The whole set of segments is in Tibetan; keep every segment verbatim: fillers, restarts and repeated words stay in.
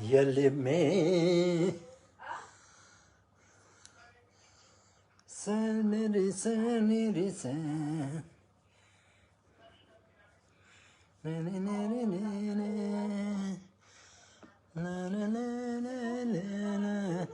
ཡ་ལེ་མེ། སེ་ནེ་རི་སེ་ནེ་རི་སེ། ནེ་ནེ་ནེ་རི་ནེ་ནེ། ནེ་ནེ་ནེ་ནེ་ནེ་ནེ།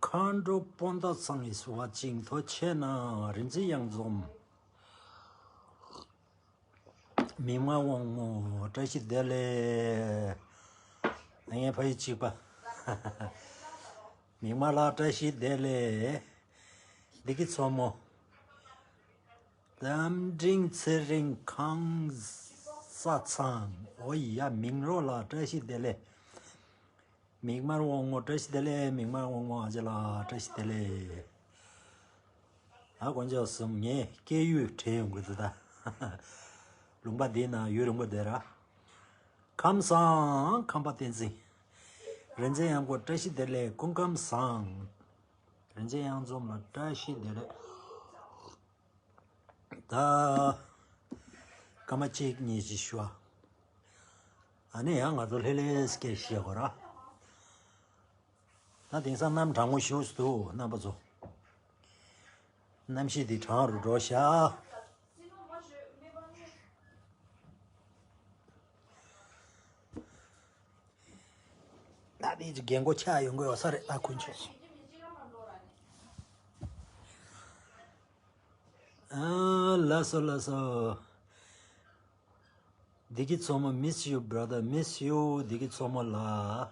མཁའ་འགྲོ་སྤོན་ཟླ་ཚང་is watching. ཐུགས་རྗེ་གནང་། རིན་ཆེན་གཡང་འཛོམས། མིག་དམར་དབང་མོ་བཀྲ་ཤིས་བདེ་ལེགས། ངའི་ཕ་ཡུལ་གཅིག་པ། མིག་དམར་ལགས་བཀྲ་ཤིས་བདེ་ལེགས། བདེ་སྐྱིད་མཚོ་མོ། རྟ་མགྲིན་ཚེ་རིང་ཁང་ས་ཚང་། ཨོ་ཡ། མིང་རོ་ལགས་བཀྲ་ཤིས་བདེ་ལེགས། མིག་དམར་དབང་མོ་བཀྲ་ཤིས་བདེ་ལེགས། མིག་དམར་དབང་མོ་ཨ་ཅེ་ལགས་བཀྲ་ཤིས་བདེ་ལེགས། ཨ་དཀོན་མཆོག་གསུམ། ངས་སྐྱེས་ཡུལ་དྲན་ཡོང་གི་འདུག་ད། ལུང་པ་འདིའི་ནང་ཡུན་རིང་པོ་བསྡད་ར། ཁམས་བཟང་ཁམས་པ་བསྟན་འཛིན། རིན་ཆེན་གཡང་འཛོམས་བཀྲ་ཤིས་བདེ་ལེགས། སྐུ་ཁམས་བཟང་། རིན་ཆེན་གཡང་འཛོམས་ལགས་བཀྲ་ཤིས་བདེ་ལེགས། ད་སྐར་མ་གཅིག་གཉིས་ཅིག་ཞུ་ཨ། ཨ་ནི་ཡང་ང་ཚོ་ལྷོད་ལྷོད་སྐད་བཤད་དགོས་ར། ད་དེང་སང་གནམ་གྲང་མོ་ཞེ་པོ་ཅིག་འདུག་རྣམ་པ་ཚོ། གནམ་གཤིས་འདི་གྲང་རུ་འགྲོ་ཤག་ད་དེ་ཅིག་རྒན་གོག་ཆགས་ཡོང་གི་ཡོད་ས་རེད་ད་དཀོན་མཆོག་གསུམ། ཨ། ལགས་སོ་ལགས་སོ། བདེ་སྐྱིད་མཚོ་མོ། Miss you brother, miss you. བདེ་སྐྱིད་མཚོ་མོ་ལགས།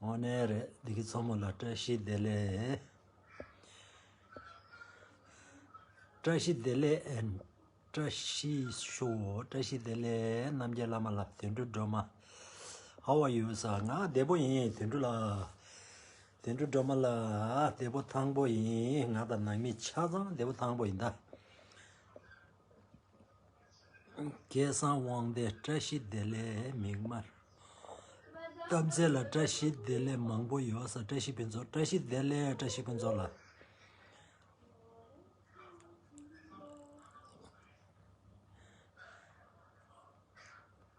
དངོས་གནས་རེད། བདེ་སྐྱིད་མཚོ་མོ་ལགས་བཀྲ་ཤིས་བདེ་ལེགས། བཀྲ་ཤིས་བདེ་ལེགས་and བཀྲ་ཤིས་ཤོག་བཀྲ་ཤིས་བདེ་ལེགས། རྣམ་རྒྱལ་བླ་མ་ལགས། དོན་གྲུབ་སྒྲོལ་མ། How are you sir? ང་བདེ་པོ་ཡིན་དོན་གྲུབ་ལགས། དོན་གྲུབ་སྒྲོལ་མ་ལགས་བདེ་པོ་ཐང་པོ་ཡིན། ང་དང་ནང་མི་ཆ་ཚང་བདེ་པོ་ཐང་པོ་ཡིན་ད། སྐལ་བཟང་དབང་ལྡན་བཀྲ་ཤིས་བདེ་ལེགས། མིག་དམར། གཏམ་རྩེ་ལགས་བཀྲ་ཤིས་བདེ་ལེགས། མང་པོ་ཡོད་ས། བཀྲ་ཤིས་ཕུན་ཚོགས། བཀྲ་ཤིས་བདེ་ལེགས། བཀྲ་ཤིས་ཕུན་ཚོགས་ལགས།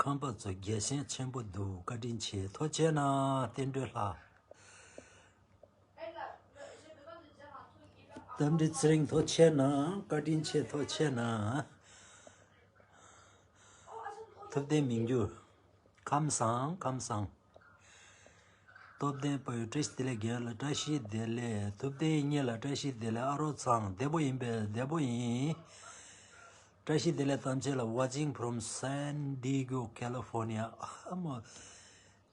ཁམས་པ་ཚོ་རྒྱལ་ཞེན་ཆེན་པོ་འདུག་བཀའ་དྲིན་ཆེ། ཐུགས་རྗེ་གནང་བསྟན་སྒྲོལ་ལགས། རྟ་མགྲིན་ཚེ་རིང་ཐུགས་རྗེ་གནང་། བཀའ་དྲིན་ཆེ། ཐུགས་རྗེ་གནང་། ཐུབ་བསྟན་མི་འགྱུར། ཁམས་བཟང་ཁམས་བཟང་། སྟོབས་ལྡན་དཔལ་ཡུལ་བཀྲ་ཤིས་བདེ་ལེགས། རྒན་ལགས་བཀྲ་ཤིས་བདེ་ལེགས། ཐུབ་བསྟན་གཉིས་ལགས་བཀྲ་ཤིས་བདེ་ལེགས། ཨ་རོགས་ཚང་བདེ་པོ་ཡིན་པས། བདེ་པོ་ཡིན། བཀྲ་ཤིས་བདེ་ལེགས། གཏམ་ཆེ་ལགས། Watching from San Diego, California. ཨ་མ།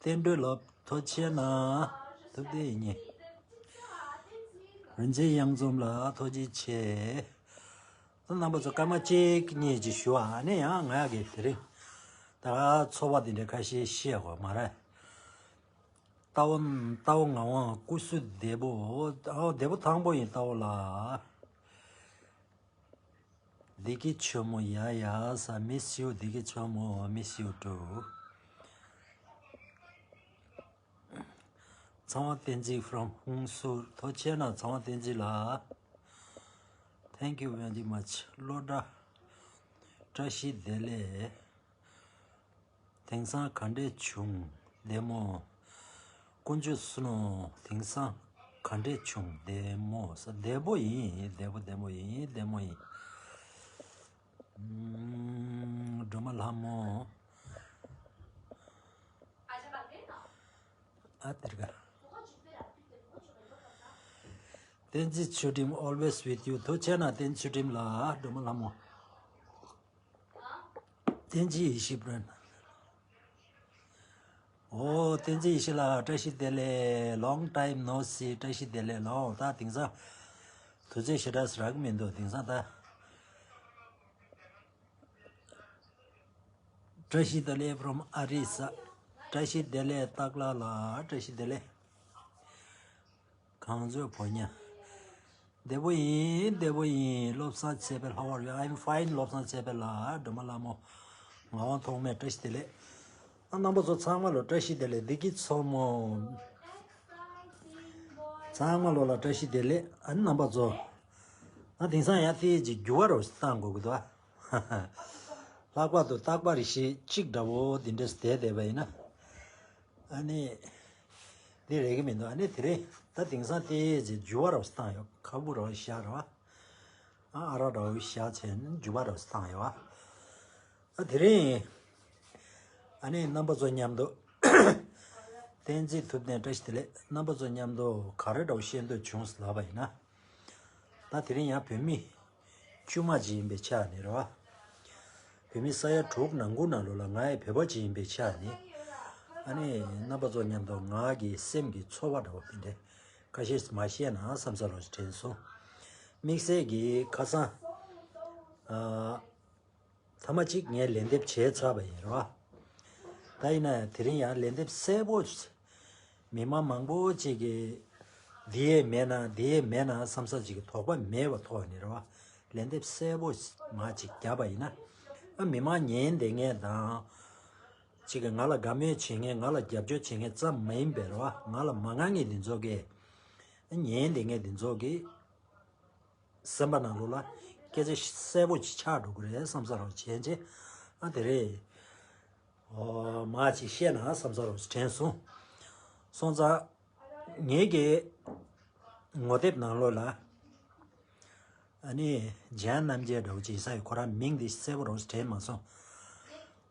བསྟན་སྒྲོལ་ལགས་ཐུགས་རྗེ་གནང་། ཐུབ་བསྟན་ཡིན་ངེས། རིན་ཆེན་གཡང་འཛོམས་ལགས་ཐུགས་རྗེ་ཆེ། ད་རྣམ་པ་ཚོ་སྐར་མ་གཅིག་གཉིས་ཅིག་ཞུ་ཨ། ཨ་ནི་ཡང་ང་གི་དེ་རིང་ད་ཚོར་བ་དེ་འདྲ་ཁ་ཤས་བཤད་དགོས་མ་རེད། རྟ་བོ་རྟ་བོ་ངག་དབང་སྐུ་གཟུགས་བདེ་པོ། ཨོ་བདེ་པོ་ཐང་པོ་ཡིན་རྟ་བོ་ལགས། བདེ་སྐྱིད་ཆོས་མོ། ཡ་ཡ་ས། Miss you བདེ་སྐྱིད་ཆོས་མོ། Miss you too. ཚངས་པ་བསྟན་འཛིན་from ཧུན་སུར། ཐུགས་རྗེ་གནང་ཚངས་པ་བསྟན་འཛིན་ལགས། Thank you very much. བློ་བཀྲ་བཀྲ་ཤིས་བདེ་ལེགས། དེང་སང་ག་འདྲས་བྱུང་བདེ་མོ། དཀོན་མཆོག་གསུམ། དེང་སང་ག་འདྲས་བྱུང་བདེ་མོ་ས། བདེ་པོ་ཡིན། བདེ་པོ་བདེ་མོ་ཡིན། བདེ་མོ་ཡིན། ཨུམ། སྒྲོལ་མ་ལྷ་མོ། ཨ་དེར་ག་བསྟན་འཛིན་ཚུལ་ཁྲིམས། Always with you. ཐུགས་རྗེ་གནང་བསྟན་འཛིན་ཚུལ་ཁྲིམས་ལགས། སྒྲོལ་མ་ལྷ་མོ། བསྟན་འཛིན་ཡེ་ཤེས་པྲན། ཨོ་བསྟན་འཛིན་ཡེ་ཤེས་ལགས་བཀྲ་ཤིས་བདེ་ལེགས། Long time no see. བཀྲ་ཤིས་བདེ་ལེགས་ལགས། ད་དེང་སང་དུས་ཚོད་ཞེ་དྲག་རག་གི་མི་འདུག་དེང་སང་ད། བཀྲ་ཤིས་བདེ་ལེགས་from ཨ་རི་ས། བཀྲ་ཤིས་བདེ་ལེགས་སྟག་ལགས་ལ་བཀྲ་ཤིས་བདེ་ལེགས། གངས་མཛོད་ཕོ་ཉ། བདེ་པོ་ཡིན་བདེ་པོ་ཡིན། བློ་བཟང་ཚེ་འཕེལ། How are you? I'm fine. བློ་བཟང་ཚེ་འཕེལ་ལགས། སྒྲོལ་མ་ལྷ་མོ། ངག་དབང་ཐོགས་མེད་བཀྲ་ཤིས་བདེ་ལེགས། ཨ་རྣམ་པ་ཚོ་ཚང་མ་ལ་བཀྲ་ཤིས་བདེ་ལེགས། བདེ་སྐྱིད་མཚོ་མོ། ཚང་མ་ལོ་ལ་བཀྲ་ཤིས་བདེ་ལེགས། ཨ་ནི་རྣམ་པ་ཚོ། ཨ་དེང་སང་ཡང་དེའི་ཅིག་འགྱུར་བ་རོ་བཏང་དགོས་ཀྱི་འདུག་ཨ། ལྷག་པར་དུ་རྟག་པར་ཞིག་གཅིག་འདྲ་བོ་འདི་འདྲས་བསྡད་བསྡད་པ་ཡིན་ན། ཨ་ནི། འདི་རེད་ཀྱི་མི་འདུག་ཨ་ནི་དེ་རིང་ད་དེང་སང་དེའི་ཅིག་འགྱུར་བ་རོ་བཏང་ཡོད། ཁ་སྤུ་རོ་བཞག་རོ། ཨ་ཨ་ར་རོ་བཞག་བྱས་ནས་འགྱུར་བ་རོ་བཏང་ཡོད་ཨ། ཨ་དེ་རིང་། ཨ་ནི་རྣམ་པ་ཚོ་མཉམ་དུ། བསྟན་འཛིན་ཐུབ་བསྟན་བཀྲ་ཤིས་བདེ་ལེགས། རྣམ་པ་ཚོ་མཉམ་དུ་ག་རེ་འདྲ་བོ་བཤད་འདོད་བྱུང་ལབ་པ་ཡིན་ན། ད་དེ་རིང་ཡང་བོད་མི་དཀྱུས་མ་ཅིག་ཡིན་པའི་ཆ་ནས་རེད་བ། བོད་མི་ས་ཡ་དྲུག་ནང་ཁུལ་ནང་ལོགས་ལ་ང་ཡི་བོད་པ་ཅིག་ཡིན་པའི་ཆ་ནས། ཨ་ནི་རྣམ་པ་ཚོ་མཉམ་དུ་ང་གི་སེམས་ཀྱི་ཚོར་བ་འདྲ་བོ་དེ་འདྲའི་ཁ་ཤས་མ་བཤད་ན་བསམ་ས་རོགས་དྲན་སོང་། དམིགས་བསལ་གྱི་ཁ་སང་། ཨ། ཐ་མ་གཅིག་ངས་ལན་འདེབས་བྱས་ཚར་བ་ཡིན་རོ། ད་ཡིན་ན་ཡང་དེ་རིང་ཡང་ལན་འདེབས་གསལ་པོ། མི་མང་མང་པོ་ཅིག་གིས་འདི་ཡས་མེད་ན་འདི་ཡས་མེད་ན་བསམ་ས་ཅིག་གི་དོགས་པ་མེད་པ་ཐོག་ནས་རོ། ལན་འདེབས་གསལ་པོ་མ་ཅིག་བརྒྱབ་པ་ཡིན་ན། ཨ་མི་མང་ཉན་བསྡད་མཁན་དང་། ཅིག་གིས་ང་ལ་དགའ་མོས་བྱེད་མཁན་ང་ལ་རྒྱབ་སྐྱོར་བྱེད་མཁན་ཙམ་མ་ཡིན་པའི་རོ། ང་ལ་མ་དགའ་མཁན་འདི་ཚོ་གིས། ཉན་བསྡད་མཁན་འདི་ཚོ་གིས། སེམས་པ་ནང་ལོགས་ལ་སྐད་ཆ་གསལ་པོ་ཅིག་ཆགས་འགྲོ་གི་རེད་བསམ་ས་རོགས་བྱས་རྗེས། ཨ་དེ་རེད། ཨོ་མ་ཅིག་བཤད་ན་བསམ་ས་རོགས་དྲན་སོང་། སོང་ཙང་། ངེད་ཀྱི་ངོ་དེབ་ནང་ལོགས་ལ། ཨ་ནི་ཇན་རྣམ་རྒྱལ་འདྲ་བོ་ཅིག་ཡིན་ས་ཡི་ཁོ་རང་མིང་འདི་གསལ་པོ་རོགས་དྲན་མ་སོང་།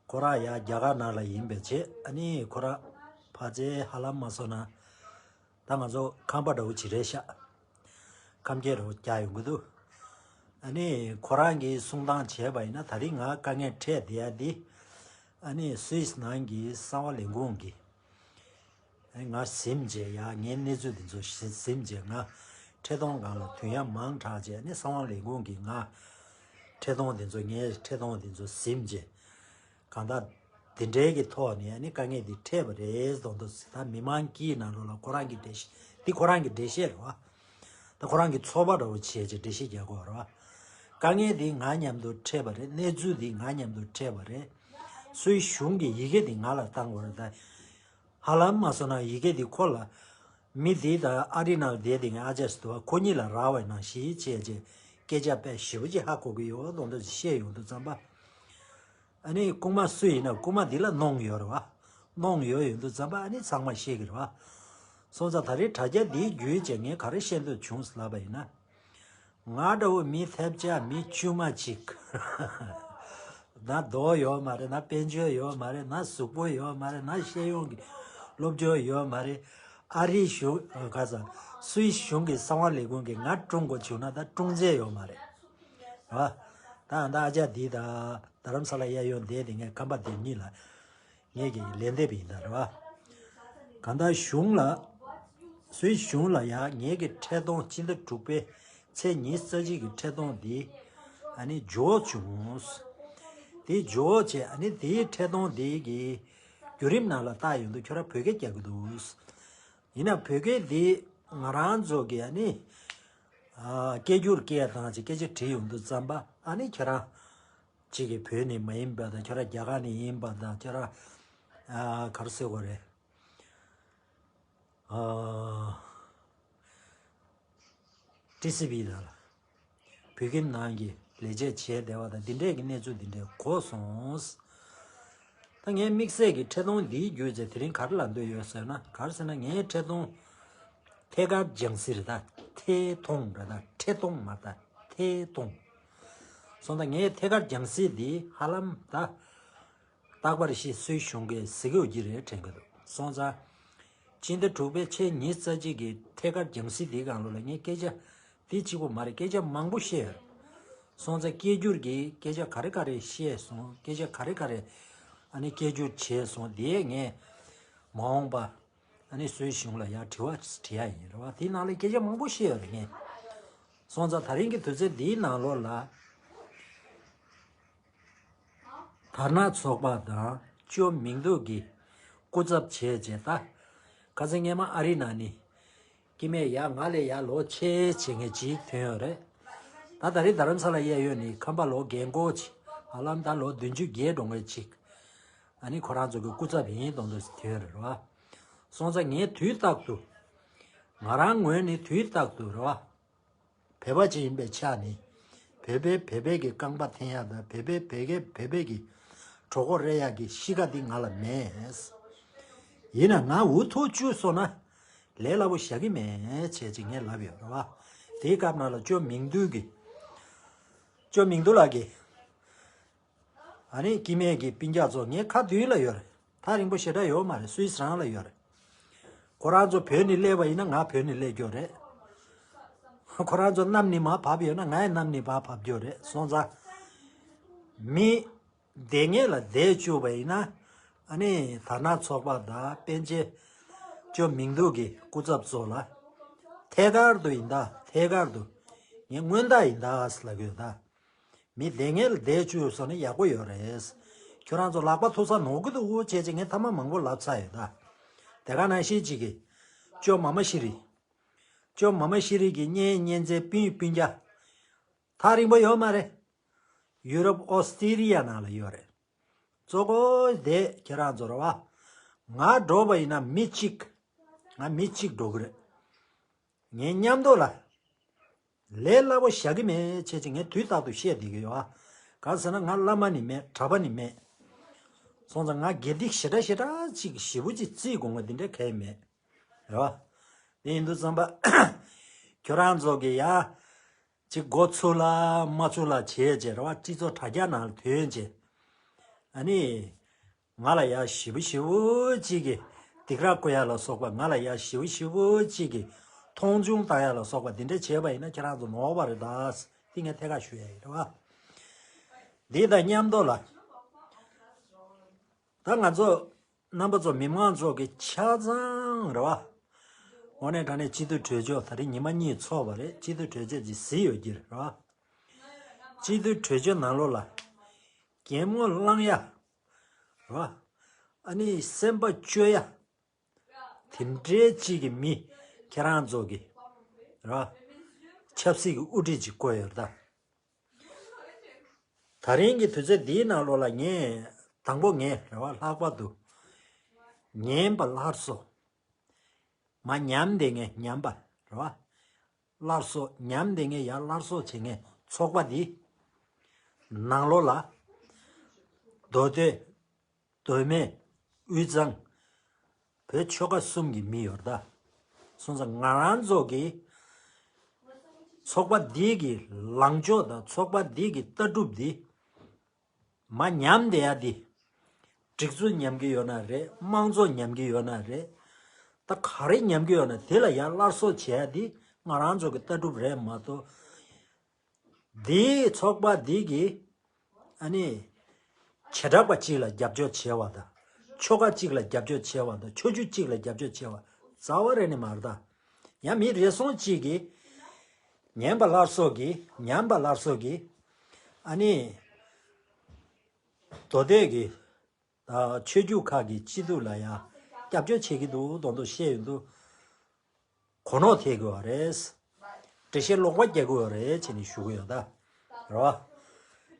ཁོ་རང་ཡ་རྒྱ་གར་ནང་ལ་ཡིན་པའི་རྗེས་ཨ་ནི་ཁོ་རང་ཕ་ཚའི་ཧ་ལམ་མ་སོང་ན། ད་ང་ཚོ་ཁམས་པ་འདྲ་བོ་ཅིག་རེད་ཤག་ཁམས་སྐད་རོ་རྒྱག་ཡོང་གི་འདུག་ཨ་ནི་ཁོ་རང་གིས་གསུང་སྟངས་བྱས་པ་ཡིན་ན་ད་རིང་ང་དཀའ་ངལ་འཕྲད་བསྡད་ཡ་འདི། ཨ་ནི་སུད་སི་ནང་གི་གསང་བ་ལས་ཁུངས་ཀྱིས། ཨ་ནི་ང་ཟིན་བྱས་ཡ་ངའི་གནས་ཚུལ་འདི་ཚོ་ཟིན་བྱས་ང་འཕྲལ་གཏོང་སྒང་ལ་དུས་ཡང་མང་དྲགས་བྱས་ཨ་ནི་གསང་བ་ལས་ཁུངས་ཀྱིས་ང་འཕྲལ་གཏོང་འདི་ཚོ་ངའི་འཕྲལ་གཏོང་འདི་ཚོ་ཟིན་བྱས། གང་ལྟར། འདི་འདྲའི་གི་ཐོག་ནས་ཨ་ནི་དཀའ་ངལ་འདི་འཕྲད་པ་རེད་མདོག་མདོག་ཟེར། ད་མི་མང་སྐྱིད་ནང་ལོགས་ལ་ཁོ་རང་གི་འགྲེལ་བཤད་འདི་ཁོ་རང་གི་འགྲེལ་བཤད་རེད་བ། ད་ཁོ་རང་གི་ཚོར་བ་འདྲ་བོ་བྱས་རྗེས་འགྲེལ་བཤད་རྒྱག་དགོས་རེད་བ། དཀའ་ངལ་འདི་ང་མཉམ་དུ་འཕྲད་པ་རེད། གནས་ཚུལ་འདི་ང་མཉམ་དུ་འཕྲད་པ་རེད། སུད་གཞུང་གི་ཡི་གེ་འདི་ང་ལ་བཏང་དགོས་རེད་ད། ཧ་ལམ་མ་སོང་ན་ཡི་གེ་འདི་ཁོ་ལ། མི་འདི་དང་ཨ་རི་ནང་བསྡད་དེ་ངས་ཨ་ཅག་སི་དུ་བ་ཁོ་གཉིས་ལ་རག་པའི་ནང་བཞིན་བྱས་རྗེས་སྐད་ཆ་དཔེ་ཞེ་པོ་ཅིག་ཧ་གོ་གི་ཡོད་མདོག་མདོག་ཅིག་བཤད་ཡོང་དུས་ཙམ་པ། ཨ་ནི་རྐུན་མ་སུ་ཡིན་ན་རྐུན་མ་འདི་ལ་གནོང་ཡོད་རེད་བ། གནོང་ཡོད་ཡོང་དུས་ཙམ་པ་ཨ་ནི་ཚང་མ་ཤེས་ཀྱི་རེད་བ། སོང་ཙང་ད་རེས་དྲ་རྒྱ་འདིའི་བརྒྱུད་བྱས་ངས་ག་རེ་བཤད་འདོད་བྱུང་ལབ་པ་ཡིན་ན། ང་འདྲ་བོ་མི་ཐེབས་ཆག་མི་དཀྱུས་མ་ཅིག་ན་མདོག་ཡོད་མ་རེད། ན་དཔལ་འབྱོར་ཡོད་མ་རེད། ན་གཟུགས་པོ་ཡོད་མ་རེད། ན་ཤེས་ཡོན་གྱི་སློབ་སྦྱོང་ཡོད་མ་རེད། ཨ་རིའི་གཞུང་ག་ས་སུད་གཞུང་གི་གསང་བ་ལས་ཁུངས་ཀྱིས་ང་བཀྲོང་དགོས་བྱུང་ན་ད་བཀྲོང་རྩིས་ཡོད་མ་རེད། རེད་བ། ད་ད་ཨ་ཅག་འདི་ད་རྡ་རམ་ས་ལ་གཡས་གཡོན་བསྡད་དེ་ངས་ཁམས་པ་དེ་གཉིས་ལ། ངེད་ཀྱི་ལན་འདེབས་ཡིན་ད་རེད་བ། གང་ལྟར་གཞུང་ལ། སུད་གཞུང་ལ་ཡང་ངེད་ཀྱི་འཕྲལ་གཏོང་སྤྱི་ཟླ་དྲུག་པའི་ཚེས་ཉི་ཤུ་རྩ་གཅིག་གི་འཕྲལ་གཏོང་འདི་ཨ་ནི་འབྱོར་བྱུང་། དེ་འབྱོར་བྱས་ཨ་ནི་དེའི་འཕྲལ་གཏོང་འདི་གི་བརྒྱུད་རིམ་ནང་ལ་བལྟ་ཡོང་དུས་ཁྱོད་རང་བོད་སྐད་རྒྱག་གི་འདུག་ཡིན་ན་བོད་སྐད་འདི་ང་རང་ཚོ་གི་ཨ་ནི་ཨ་སྐད་སྒྱུར་སྐད་དང་ཅིག་སྐད་ཆ་དྲིས་ཡོང་དུས་ཙམ་པ་ཨ་ནི་ཁྱོད་རང་། གཅིག་གིས་བོད་ནས་མ་ཡིན་པ་དང་ཁྱོད་རང་རྒྱ་གར་ནས་ཡིན་པ་དང་ཁྱོད་རང་ཨ་ག་རེ་ཟེར་དགོས་རེད། ཨ་ཊི་སི་ཝི་དང་བོད་ཁྱིམ་ནང་གི་ལས་བྱེད་བྱས་བསྡད་པ་དང་འདི་འདྲས་ཀྱི་གནས་ཚུལ་འདི་འདྲས་གོ་སོང་། ད་ངས་དམིགས་བསལ་གྱི་འཕྲལ་གཏོང་འདིའི་བརྒྱུད་བྱས་དེ་རིང་ག་རེ་ལབ་འདོད་ཡོད་ཟེར་ན་ག་རེ་ཟེར་ན་ངའི་འཕྲལ་གཏོང་ཐད་ཀར་སྦྱང་སྲིད་རེད་ད། ཐད་གཏོང་རེད་ད། འཕྲལ་གཏོང་མ་རེད་ད། ཐད་གཏོང་། སོང་ད་ངས་ཐད་ཀར་སྦྱང་སྲིད་འདི་ཧ་ལམ་ད། རྟག་པར་ཤི་སུའི་གཞུང་གིས་གཟིགས་ཡོད་ཀྱི་རེད་དྲན་གྱི་འདུག་སོང་ཙང་། སྤྱི་ཟླ་དྲུག་པའི་ཚེས་ཉི་ཤུ་རྩ་གཅིག་གི་ཐད་ཀར་སྦྱང་སྲིད་འདིའི་སྒང་ལོགས་ལ་ངས་སྐད་ཆ་འདི་གཅིག་པོ་མ་རེད་སྐད་ཆ་མང་པོ་བཤད་ཡོད་རེད། སོང་ཙང་སྐད་སྒྱུར་གྱིས་སྐད་ཆ་ག་རེ་ག་རེ་བཤད་སོང་སྐད་ཆ་ག་རེ་ག་རེ་ཨ་ནི་སྐད་སྒྱུར་བྱས་སོང་དེ་ངས་མ་འོངས་པ་ཨ་ནི་སུའི་གཞུང་ལ་ཡང་དྲི་བ་དྲི་ཡ་ཡིན་རེད་བ་དེའི་ནང་ལ་སྐད་ཆ་མང་པོ་བཤད་ཡོད་རེད་ངས། སོང་ཙང་ད་རིང་གི་དུས་ཚོད་འདིའི་ནང་ལོགས་ལ། དར་ནག་ཚོགས་པ་དང་ཅོ་མིང་འདུག་གི་ སྐུ་ཚབ་བྱས་རྗེས་ད། ཁ་སང་སྔས་མ་ཨ་རི་ནང་ནས་སྐྱེ་དམན་ཡ་ང་ལས་ཡ་ལོ་ཆེ་བྱེད་མཁན་ཅིག་ཐོན་ཡོད་རེད། ད་ད་རེས་རྡ་རམ་ས་ལ་གཡས་གཡོན་ནས་ཁམས་པ་ལོ་རྒན་གོག་ཅིག་ཧ་ལམ་ད་ལོ་བདུན་ཅུ་བརྒལ་འགྲོ་མཁན་ཅིག་ཨ་ནི་ཁོ་རང་ཚོ་གི་སྐུ་ཚབ་ཡིན་མདོག་མདོག་ཅིག་ཐོན་ཡོད་རེད་བ། སོང་ཙང་ངས་དུས་རྟག་ཏུ། ང་རང་ངོས་ནས་དུས་རྟག་ཏུ་རེད་བ། བོད་པ་ཅིག་ཡིན་པའི་ཆ་ནས། བོད་པས་བོད་པའི་གི་རྐང་པ་འཐེན་ཡག་དང་བོད་པས་བོད་སྐད་བོད་པའི་གི་གྲོད་ཁོག་རེག་ཡག་གི་གཤིས་ཀ་འདི་ང་ལ་མེད། ཡིན་ན་ང་འུ་ཐུག་བཅུག་སོང་ན། ལས་སླ་པོ་བཞག་གི་མེད་བྱས་ཅིག་ངས་ལབ་ཡོད་རེད་བ། དེའི་སྐབས་ནང་ལ་ཅོ་མིང་འདུས་གི་ཅོ་མིང་འདུས་ལགས་ཀྱིས། ཨ་ནི་སྐྱེ་དམན་གྱི་སྤུན་ཀྱག་ཚོ་ངའི་ཁ་མདུན་ལ་ཡོད་རེད། ཐག་རིང་པོ་ཞེ་དྲག་ཡོད་མ་རེད། སུད་སི་རང་ལ་ཡོད་རེད། ཁོ་རང་ཚོ་བོད་ནས་སླེབས་པ་ཡིན་ན་ང་བོད་ནས་སླེབས་རྒྱུ་རེད། ཁོ་རང་ཚོ་གནམ་ནས་མར་བབས་ཡོད་ན་ང་ཡང་གནམ་ནས་མར་བབས་རྒྱུ་རེད། སོང་ཙང་། མི་བསྡད་མཁན་ལ་བསྡད་བཅུག་པ་ཡིན་ན། ཨ་ནི་དར་ནག་ཚོགས་པ་དང་པཎ་ཆེན་ཅོ་མིང་འདུས་ཀྱི་སྐུ་ཚབ་ཚོ་ལ། ཐད་ཀར་དུ་ཡིན་ད་ཐད་ཀར་དུ། ངས་སྔོན་བརྡ་ཡིན་ད་ལབ་དགོས་ད། མི་བསྡད་མཁན་ལ་བསྡད་བཅུག་སོང་ན་ཡག་པོ་ཡོད་རེད། ཁྱོད་རང་ཚོ་ལག་པ་ཐུག་ས་ནོར་གི་འདུག་བྱས་ཅིག་ངས་ཐ་མ་མང་པོ་ལབ་ཚར་ཡོད་ད། དེ་ག་ནང་བཞིན་ཅིག་གི་ཅོ་མ་མ་ཤི་རི། ཅོ་མ་མ་ཤི་རི་གི་གཉེན་ཉེ་ཚན་སྤུན་སྤུན་ཀྱག་ཐག་རིང་པོ་ཡོད་མ་རེད། ཡུ་རོབ་ཨོ་སི་ཏྲེ་ལི་ཡ་ནང་ལ་ཡོད་རེད། གཙོ་བོ་དེ་ཁྱེད་རང་ཚོ་རེད་བ། ང་འགྲོ་བ་ཡིན་ན་མི་གཅིག་ང་མི་གཅིག་འགྲོ་གི་རེད། ངའི་མཉམ་དུ་ལ། ལས་སླ་པོ་བཞག་གི་མེད་བྱས་ཅིག་ངས་དུས་རྟག་ཏུ་བཤད་བསྡད་ཀྱི་ཡོད་ཨ། གང་ཟེར་ན་ང་བླ་མ་ནི་མེད། གྲྭ་པ་ནི་མེད། སོང་ཙང་ང་དགེ་སྡིག་ཞེ་དྲག་ཞེ་དྲག་ཅིག་ཞེ་པོ་ཅིག་བརྩི་དགོས་ངོ་འདི་འདྲ་གང་ཡང་མེད། རེད་བ། དེ་ཡིན་དུས་ཙམ་པ། ཁྱོད་རང་ཚོ་གི་ཡ། ཅིག་མགོ་ཚོས་ལ་མ་ཚོས་ལ་བྱས་རྗེས་རེད་བ། སྤྱི་ཚོགས་དྲ་རྒྱ་ནང་ལ་ཐོན་རྗེས། ཨ་ནི། ང་ལ་ཡ་ཞེ་པོ་ཞེ་པོ་ཅིག་གི་སྡིགས་ར་བསྐུལ་ཡ་ལ་སོགས་པ། ང་ལ་ཡ་ཞེ་པོ་ཞེ་པོ་ཅིག་གི་མཐོང་ཆུང་བཏང་ཡ་ལ་སོགས་པ་འདི་འདྲ་བྱས་པ་ཡིན་ན་ཁྱེད་རང་ཚོ་ནོར་བ་རེད་ད། དེ་ངས་ཐད་ཀར་ཞུ་ཡ་ཡིན་རེད་བ། འདི་དང་མཉམ་དུ་ལ། ད་ང་ཚོ་རྣམ་པ་ཚོ་མི་མང་ཚོ་གི་ཆ་ཚང་རེད་བ། དངོས་གནས་དྲང་གནས་སྤྱི་འཐུས་གྲོས་ཆོད་ད་རེས་ཉི་མ་གཉིས་ཚོགས་པ་རེད། སྤྱི་འཐུས་གྲོས་ཆོད་ཅིག་གཟིགས་ཡོད་ཀྱི་རེད་བ། སྤྱི་འཐུས་གྲོས་ཆོད་ནང་ལོགས་ལ། གད་མོ་བསླང་ཡ། རེད་བ། ཨ་ནི་སེམས་པ་སྐྱོ་ཡ། དེ་འདྲའི་གཅིག་གི་མི་ཁྱེད་རང་ཚོ་གི་ར། ཆབ་སྲིད་ཀྱི་དབུ་ཁྲིད་ཅིག་བསྐོས་ཡོད་རེད་ད། ད་རིང་གི་དུས་ཚོད་འདིའི་ནང་ལོགས་ལ་ངས་དང་པོ་ངས་རེད་བ། ལྷག་པར་དུ་ཉན་པ་སླར་གསོ། མ་ཉམས་བསྡད་མཁན་ཉམས་པ་རེད་བ། སླར་གསོ་ཉམས་བསྡད་མཁན་ཡར་སླར་གསོ་བྱེད་མཁན་ཚོགས་པ་འདི་ནང་ལོགས་ལ་མདོ་སྟོད། མདོ་སྨད། དབུས་གཙང་། བོད་ཆོལ་ཁ་གསུམ་གྱི་མི་ཡོད་རེད་ད། སོང་ཙང་ང་རང་ཚོ་གི་ཚོགས་པ་འདི་གི་ལངས་ཕྱོགས་དང་ཚོགས་པ་འདི་གི་ལྟ་གྲུབ་འདི་མ་ཉམས་བསྡད་ཡ་འདི། སྒྲིག་འཛུགས་ཉམས་ཀྱི་ཡོད་ན་རེད། དམངས་གཙོ་ཉམས་ཀྱི་ཡོད་ན་རེད། ད་ག་རེ་ཉམས་ཀྱི་ཡོད་ན་དེ་ལ་ཡར་སླར་གསོ་བྱེད་ཡ་འདི་ང་རང་ཚོ་གི་ལྟ་གྲུབ་རེད་མ་གཏོགས། འདིའི་ཚོགས་པ་འདི་གིས་ཨ་ནི་བྱེ་བྲག་པ་གཅིག་ལ་རྒྱབ་སྐྱོར་བྱས་པ་དང་ཆོལ་ཁ་གཅིག་ལ་རྒྱབ་སྐྱོར་བྱས་པ་དང་ཆོས་བརྒྱུད་གཅིག་ལ་རྒྱབ་སྐྱོར་བྱས་པ་རྩ་བ་རེ་ནས་མ་རེད་ད། ཡང་མི་རེ་ཟུང་གཅིག་གིས་ཉན་པ་སླར་གསོ་གིས་ཉམས་པ་སླར་གསོ་གིས་ཨ་ནི་མདོ་སྟོད་ཀྱི་ཆོས་བརྒྱུད་ཁག་གི་སྤྱི་འཐུས་ལ་ཡང་རྒྱབ་སྐྱོར་བྱེད་ཀྱི་འདུག་མདོག་མདོག་བཤད་ཡོང་དུས། གོ་ནོར་ཐེབས་དགོས་པ་རེད། འགྲེལ་བཤད་ལོག་པ་རྒྱག་དགོས་པ་རེད་བྱས་ནས་ཞུ་གི་ཡོད་ད། རེད་བ།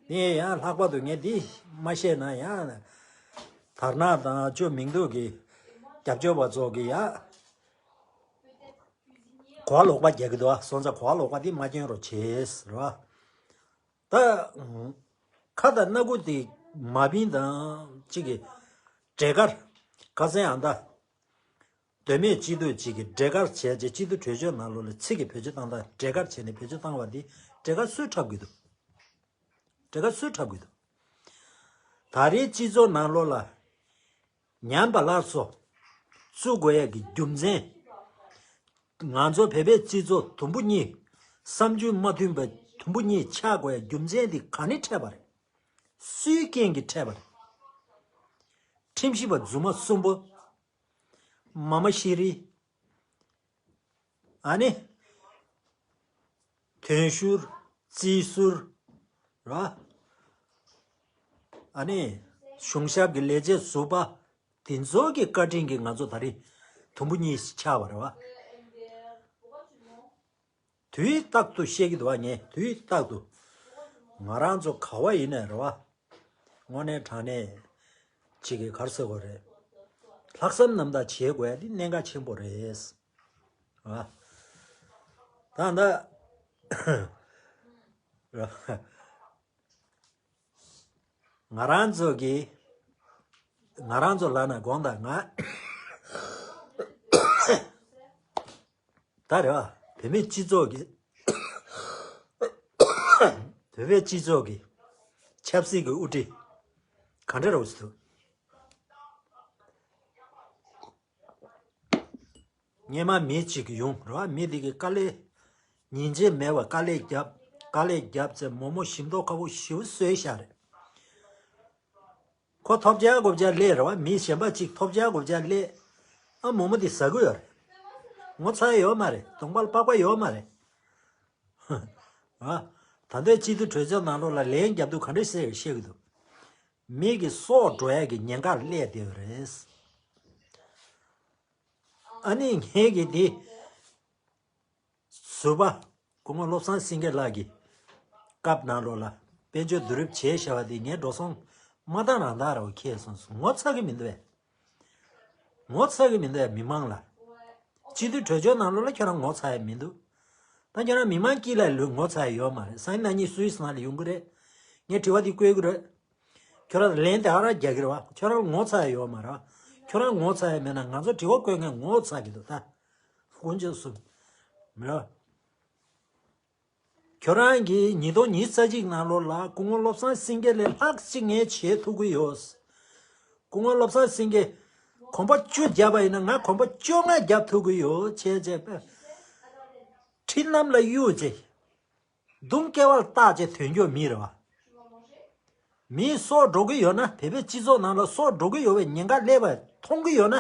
ངས་ཡང་ལྷག་པར་དུ་ངས་འདི་མ་བཤད་ན་ཡང་། དར་ནག་དང་ཅོ་མིང་འདུས་ཀྱི་རྒྱབ་སྐྱོར་བ་ཚོ་གི་ཡ། གོ་བ་ལོག་པ་རྒྱག་གི་འདུག་བ། སོང་ཙང་གོ་བ་ལོག་པ་འདི་མ་སྐྱོན་རོགས་བྱེད་རེད་བ། ད། ཁ་དང་སྣ་ཁུག་དེ་མ་བིན་དང་གཅིག་གི་འབྲས་དཀར། ཁ་སང་ཨ་མདའ། མདོ་སྨད་སྤྱི་འཐུས་གཅིག་གིས་འབྲས་དཀར་བྱས་རྗེས་སྤྱི་འཐུས་གྲོས་ཆོད་ནང་ལོགས་ལ་ཚིག་གི་བེད་སྤྱོད་བཏང་སྟངས་འབྲས་དཀར་བྱས་ནས་བེད་སྤྱོད་བཏང་བ་འདི་འབྲས་དཀར་སུས་འཁྲབ་གི་འདུག་འབྲས་དཀར་སུས་འཁྲབ་གི་འདུག་ད་རེས་སྤྱི་ཚོགས་ནང་ལོགས་ལ་ཉམས་པ་སླར་གསོ་བཙུགས་དགོས་ཡས་ཀྱི་རྒྱུ་མཚན། ང་ཚོ་བོད་པའི་སྤྱི་ཚོགས་དུམ་བུ་གཉིས། བསམ་ཚུལ་མ་མཐུན་པ་དུམ་བུ་གཉིས་ཆགས་དགོས་ཡས་རྒྱུ་མཚན་འདི་ག་ནས་འཕྲད་པ་རེད། སུའི་རྐྱེན་གྱིས་འཕྲད་པ་རེད། ཁྲིམས་ཞིབ་པ་རྫུན་མ་གསུམ་པོ། མ་མ་ཤེས་རིག་ཨ་ནི། དོན་ཤུལ། རྩིས་ཟུར། ར། ཨ་ནི། གཞུང་ཞབས་ཀྱི་ལས་བྱེད་ཟུར་པ། དེ་ཚོ་གི་བཀའ་དྲིན་གྱིས་ང་ཚོ་ད་རིང་དུམ་བུ་གཉིས་ཆགས་པ་རེད་བ། དུས་རྟག་ཏུ་བཤད་ཀྱི་འདུག་བ། ངས་དུས་རྟག་ཏུ་ང་རང་ཚོ་ག་བ་ཡིན་ནའི་རེད་བ། དངོས་གནས་དྲང་གནས་གཅིག་གི་གར་ཟེར་དགོས་རེད། ལྷག་བསམ་རྣམ་དག་བྱེད་དགོས་ཡ་དེ་གནད་འགག་ཆེན་པོ་རེད། ཨ། ད་ད། ང་རང་ཚོ་གི། ང་རང་ཚོ་ལབ་ན་དགོངས་དག་ང་། ད་རེད་བ། བོད་མི་སྤྱི་ཚོགས་ཀྱི། བོད་པའི་སྤྱི་ཚོགས་ཀྱི་ཆབ་སྲིད་ཀྱི་དབུ་ཁྲིད་ག་འདྲ་རེད་ཟེར་དུས། སྔོན་མ་མི་གཅིག་ཡོང་རེད་བ། མི་དེ་གི་དཀའ་ལས། ཉིན་མཚན་མེད་པར་དཀའ་ལས་བརྒྱབ། དཀའ་ལས་བརྒྱབ་ཚེ་མོག་མོག་ཞིམ་མདོག་ཁ་པོ་ཞེ་པོ་བཟོས་བཞག་རེད། ཁོ་ཐོབ་བྱ་དགོས་བྱ་སླེབས་རེད་བ། མི་གཞན་པ་གཅིག་ཐོབ་བྱ་དགོས་བྱ་སླེབས། ཨ། མོག་མོག་དེ་ཟ་གི་ཡོད་རེད། ངོ་ཚ་ཡ་ཡོད་མ་རེད། གདོང་པ་ལ་པགས་པ་ཡོད་མ་རེད། ཨ། ད་ལྟའི་སྤྱི་འཐུས་གྲོས་ཚོགས་ནང་ལོགས་ལ་ལན་རྒྱབ་དུས་ག་འདྲ་བཤད་བཤད་གི་འདུག་མི་གི་སྲོག་འགྲོ་ཡ་གི་ཉེན་ཁ་སླེབས་བསྡད་ཡོད་རེད། ཨ་ནི་ངས་གི་འདི། ཟུར་པ། སྐུ་ངོ་བློ་བཟང་སེང་གེ་ལགས་ཀྱི་སྐབས་ནང་ལོགས་ལ་དཔལ་འབྱོར་བསྡུ་རུབ་བྱས་བཞག་པ་དེ་ངའི་འགྲོ་སོང་མ་བཏང་རང་བཏང་ར་བ་ཁེལ་སོང་། ངོ་ཚ་གི་མི་འདུག་བས། ངོ་ཚ་གི་མི་འདུག་བས་མི་མང་ལ། སྤྱི་འཐུས་གྲོས་ཆོད་ནང་ལོགས་ལ་ཁྱོད་རང་ངོ་ཚ་ཡ་མི་འདུག་ད་ཁྱོད་རང་མི་མང་དཀྱིལ་ལ་ལུས་ངོ་ཚ་ཡ་ཡོད་མ་རེད། སང་ཉིན་གནངས་ཉིན་སུད་སི་ནང་ལ་ཡོང་གི་རེད། ངས་དྲི་བ་འདི་བཀོད་གི་རེད། ཁྱོད་རང་ལན་དེ་ཧ་ར་རྒྱག་གི་རེད་བ། ཁྱོད་རང་ངོ་ཚ་ཡ་ཡོད་མ་རེད་བ། ཁྱོད་རང་ངོ་ཚ་ཡ་མེད་ན་ང་ཚོ་དྲི་བ་བཀོད་མཁན་ངོ་ཚ་གི་འདུག་ད། དཀོན་མཆོག་གསུམ། མི་ར། ཁྱོད་རང་གིས་ཉིས་སྟོང་ཉི་ཤུ་རྩ་གཅིག་ནང་ལོགས་ལ་སྐུ་ངོ་བློ་བཟང་སེང་གེ་ལས་ལྷག་ཅིག་ངས་བྱེད་ཐུབ་ཀྱི་ཡོད། སྐུ་ངོ་བློ་བཟང་སེང་གེ་གོམ་པ་བཅུ་བརྒྱབ་པ་ཡིན་ན་ང་གོམ་པ་བཅོ་ལྔ་བརྒྱབ་ཐུབ་ཀྱི་ཡོད། བྱས་བྱས་པས། ཁྲི་གནམ་ལ་གཡུག་བྱས། མདུང་ཀེ་བལ་བཏགས་བྱས་ཐོན་རྒྱུ་མི་རེད་བ། མིའི་སྲོག་འགྲོ་གི་ཡོད་ན། བོད་པའི་སྤྱི་ཚོགས་ནང་ལ་སྲོག་འགྲོ་གི་ཡོད་པའི་ཉེན་ཁ་སླེབས་པ་མཐོང་གི་ཡོད་ན།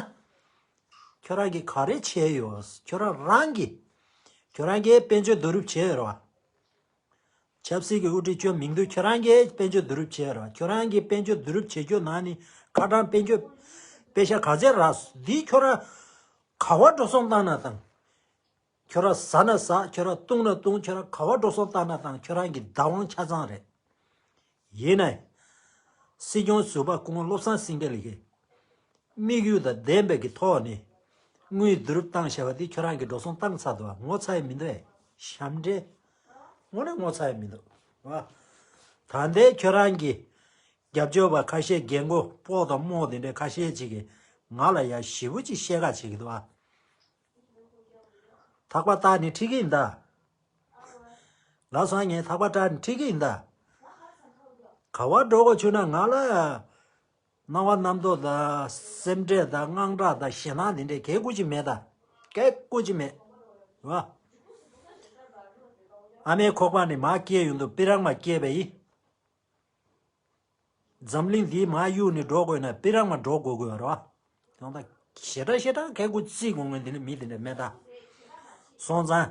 ཁྱོད་རང་གིས་ག་རེ་བྱས་ཡོད། ཁྱོད་རང་རང་གིས། ཁྱོད་རང་གིས་དཔལ་འབྱོར་བསྡུ་རུབ་བྱས་ཡོད་རེད་བ། ཆབ་སྲིད་ཀྱི་དབུ་ཁྲིད་བཅོ་མིང་འདུག་ཁྱོད་རང་གིས་དཔལ་འབྱོར་བསྡུ་རུབ་བྱས་ཡོད་རེད་བ། ཁྱོད་རང་གིས་དཔལ་འབྱོར་བསྡུ་རུབ་བྱེད་རྒྱུ་ནང་ནས་ཁ་གྲངས་དཔལ་འབྱོར་པེ་ཤ་ག་ཚད་རག་སོང་། འདི་ཁྱོད་རང་ག་བ་འགྲོ་སོང་བཏང་ན་བཏང་། ཁྱོད་རང་ཟ་ན་ཟ། ཁྱོད་རང་བཏུང་ན་བཏུང་། ཁྱོད་རང་ག་བ་འགྲོ་སོང་བཏང་ན་བཏང་། ཁྱོད་རང་གི་བདག་དབང་ཆ་ཚང་རེད། ཡིན་ནའི། སྲིད་སྐྱོང་ཟུར་པ་སྐུ་ངོ་བློ་བཟང་སེང་གེ་ལགས་ཀྱིས་དམིགས་ཡུལ་དང་ལྡན་པའི་གི་ཐོག་ནས་དངུལ་བསྡུ་རུབ་བཏང་བཞག་པ་འདི་ཁྱོད་རང་གིས་འགྲོ་སོང་བཏང་ཚར་འདུག་བ། ངོ་ཚ་ཡི་མི་འདུག་ཨེ། ཞབས་འདྲེན། དངོས་གནས་ངོ་ཚ་ཡི་མི་འདུག་བ། ད་ལྟའི་ཁྱོད་རང་གི་རྒྱབ་སྐྱོར་བ་ཁ་ཤས། རྒན་གོག་སྤོ་དང་རྨོ་དེ་འདྲའི་ཁ་ཤས་ཅིག་གིས་ང་ལ་ཡ་ཞེ་པོ་ཅིག་བཤད་ཁ་བྱེད་ཀྱི་འདུག་བ། ཐག་པ་བཏགས་ནས་ཁྲིད་ཀྱི་ཡིན་ད། ལགས་སོ། ངས་ཐག་པ་བཏགས་ནས་ཁྲིད་ཀྱི་ཡིན་ད། ག་བ་འགྲོ་དགོས་བྱུང་ན་ང་ལ་སྣང་བ་རྣམ་རྟོག་དང་། སེམས་ཁྲལ་དང་། དངངས་སྐྲག་དང་། ཞེད་སྣང་དེ་འདྲས་གང་ཡང་ཅིག་མེད་ད། གང་ཡང་ཅིག་མེད། རེད་བ། ཨ་མའི་ཁོག་པ་ནས་མར་སྐྱེས་ཡོང་དུས་དཔེ་རང་མར་སྐྱེས་པ་ཡིན། འཛམ་གླིང་འདིའི་མར་གཡུག་ནས་འགྲོ་དགོས་ན་དཔེ་རང་མར་འགྲོ་དགོས་དགོས་རེད་བ། ཡང་ད་ཞེ་དྲག་ཞེ་དྲག་གང་ཡང་ཅིག་དགོས་ངེས་འདི་ནི་མི་འདི་འདྲ་མེད་ད། སོང་ཙང་།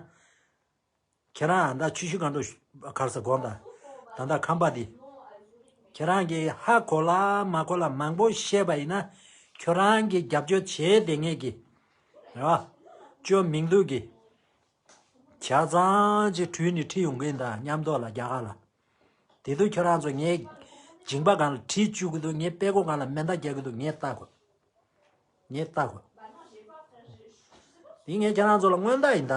ཁྱེད་རང་ད་ཆུ་ཤུར་སྒང་དྲུག་གར་ས་དགོངས་དག་ད་ལྟ་ཁམས་པ་འདི། ཁྱེད་རང་གིས་ཧ་གོ་ལ་མ་གོ་ལ་མང་པོ་བཤད་པ་ཡིན་ན། ཁྱོད་རང་གིས་རྒྱབ་སྐྱོར་བྱས་བསྡད་མཁན་གྱི། རེད་བ། བཅོས་མིང་འདུག་གི། ཆ་ཚང་ཅིག་བྲུས་ནས་ཁྲིད་ཡོང་གི་ཡིན་ད། མཉམ་དུ་ལ་རྒྱ་གར་ལ། དེ་དུས་ཁྱོད་རང་ཚོ་ངའི་མཇིང་པ་སྒང་ལ་གྲི་བཅུག་གི་འདུག་ངའི་པད་ཁུག་སྒང་ལ་མེ་མདའ་རྒྱག་གི་འདུག་ངས་ལྟ་དགོས། ངས་ལྟ་དགོས། འདི་ངས་ཁྱེད་རང་ཚོ་ལ་སྔོན་བརྡ་ཡིན་ད།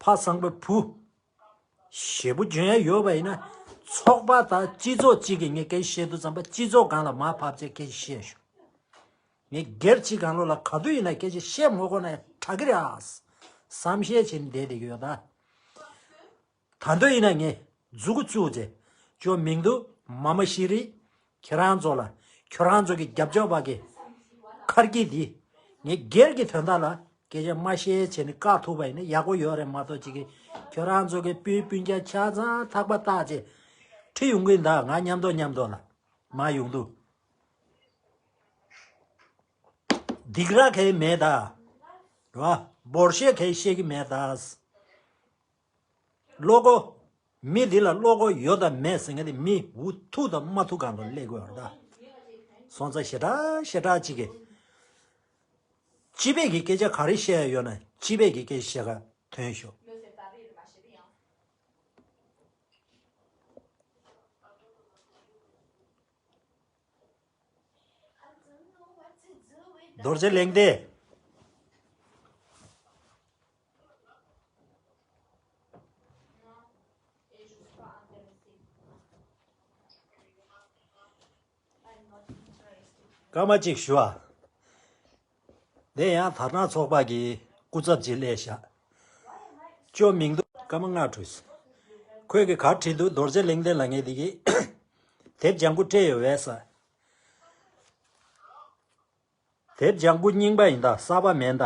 ཕ་བཟང་པོའི་བུ། ཞེ་པོ་འཇོན་ཡ་ཡོད་པ་ཡིན་ན། ཚོགས་པ་དང་སྤྱི་ཚོགས་གཅིག་གིས་ངས་སྐད་ཆ་བཤད་དུས་ཙམ་པ་སྤྱི་ཚོགས་སྒང་ལ་མར་ཕབ་བྱས་སྐད་ཆ་བཤད་ཤོག་ངས་སྒེར་གཅིག་སྒང་ལོགས་ལ་ག་དུས་ཡིན་ན་སྐད་ཆ་བཤད་མ་དགོས་ན་ཡང་དྲག་གི་རེད་ཨ། བསམ་ཤེས་བྱས་ནས་བསྡད་བསྡད་ཀྱི་ཡོད་ད། ད་དུང་ཡིན་ན་ངས་མཛུ་གུ་བཙུགས་བྱས། བཅོས་མིང་འདུག་མ་མ་ཤི་རི། ཁྱེད་རང་ཚོ་ལ། ཁྱོད་རང་ཚོ་གི་རྒྱབ་སྐྱོར་བ་གི་ཁར་གྱི་འདི། ངས་སྒེར་གྱི་དོན་དག་ལ་སྐད་ཆ་མ་བཤད་བྱས་ནས་བཀག་ཐུབ་པ་ཡིན་ན་ཡག་པོ་ཡོད་རེད་མ་གཏོགས། ཅིག་གི་ཁྱོད་རང་ཚོ་གི་སྤུན་སྤུན་ཀྱག་ཆ་ཚང་ཐག་པ་བཏགས་བྱས་ཁྲིད་ཡོང་གི་ཡིན་ད། ང་མཉམ་དུ་མཉམ་དུ་ལ་མ་ཡོང་དུས། སྡིགས་ར་གང་ཡང་མེད་ད། རེད་བ། འབོར་ཤེས་གང་ཡང་བཤད་ཀྱི་མེད་ད། བློ་ཁོག་མི་འདི་ལ་བློ་ཁོག་ཡོད་དང་མེད་ཟེར་མཁན་དེ་མི་འུ་ཐུག་དང་མ་ཐུག་སྒང་ལ་སླེབས་དགོས་རེད་ད། སོང་ཙང་ཞེ་དྲག་ཞེ་དྲག་ཅིག་གི། སྤྱི་པའི་གི་སྐད་ཆ་ག་རེ་བཤད་ཡ་ཡོད་ན་སྤྱི་པའི་གི་སྐད་ཆ་བཤད་ག་ཐོན་ཤོག་རྡོ་རྗེ་གླེང་སྟེ། སྐར་མ་གཅིག་ཞུ་ཨ། དེ་ཡང་དར་ནག་ཚོགས་པ་གི་སྐུ་ཚབ་ཅིག་སླེབས་ཤག་ཅོ་མིང་དུ་སྐར་མ་ལྔ་འགྲོས། ཁོས་གི་གར་བྲིས་འདུག་རྡོ་རྗེ་གླེང་སྟེ་ལ་ངེས་དེ་གི། དེབ་ལྗང་གུ་སྤྲད་ཡོད་བས་ས། དེབ་ལྗང་གུ་རྙིང་པ་ཡིན་ད་གསར་པ་མེད་ད།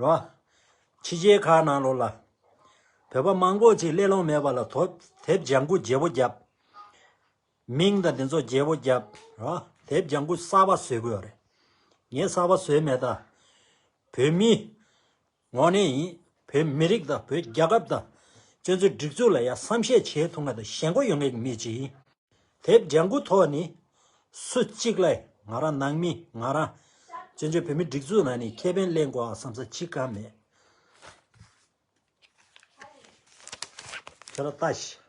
རོ། ཕྱི་རྒྱལ་ཁག་ནང་ལོགས་ལ། བོད་པ་མང་པོ་ཅིག་སླེབས་ལོང་མེད་པ་ལ་དོ་དེབ་ལྗང་གུ་བརྗེ་པོ་བརྒྱབ། མིང་དང་དེ་ཚོ་བརྗེ་པོ་བརྒྱབ། རོ། དེབ་ལྗང་གུ་གསར་པ་བཟོས་དགོས་རེད། ངས་གསར་པ་བཟོས་མེད་ད། བོད་མི། ངོ་ནས་ཡིན། བོད་མི་རིགས་དང་བོད་རྒྱལ་ཁབ་དང་། བཙན་བྱོལ་སྒྲིག་འཛུགས་ལ་ཡ་བསམ་ཤེས་བྱེད་ཐུབ་ང་དང་ཞེན་ཁོག་ཡོད་ངེས་ཀྱི་མི་ཅིག་ཡིན། དེབ་ལྗང་གུ་ཐོག་ནི། སུ་གཅིག་ལ་ང་རང་ནང་མི་ང་རང་། བཙན་བྱོལ་བོད་མི་སྒྲིག་འཛུགས་ནང་ནས་ཁེ་ཕན་ལེན་དགོས་ཨ་བསམ་ས་གཅིག་ཀ་མེད། ཁྱོད་རང་ལྟ་ཤི།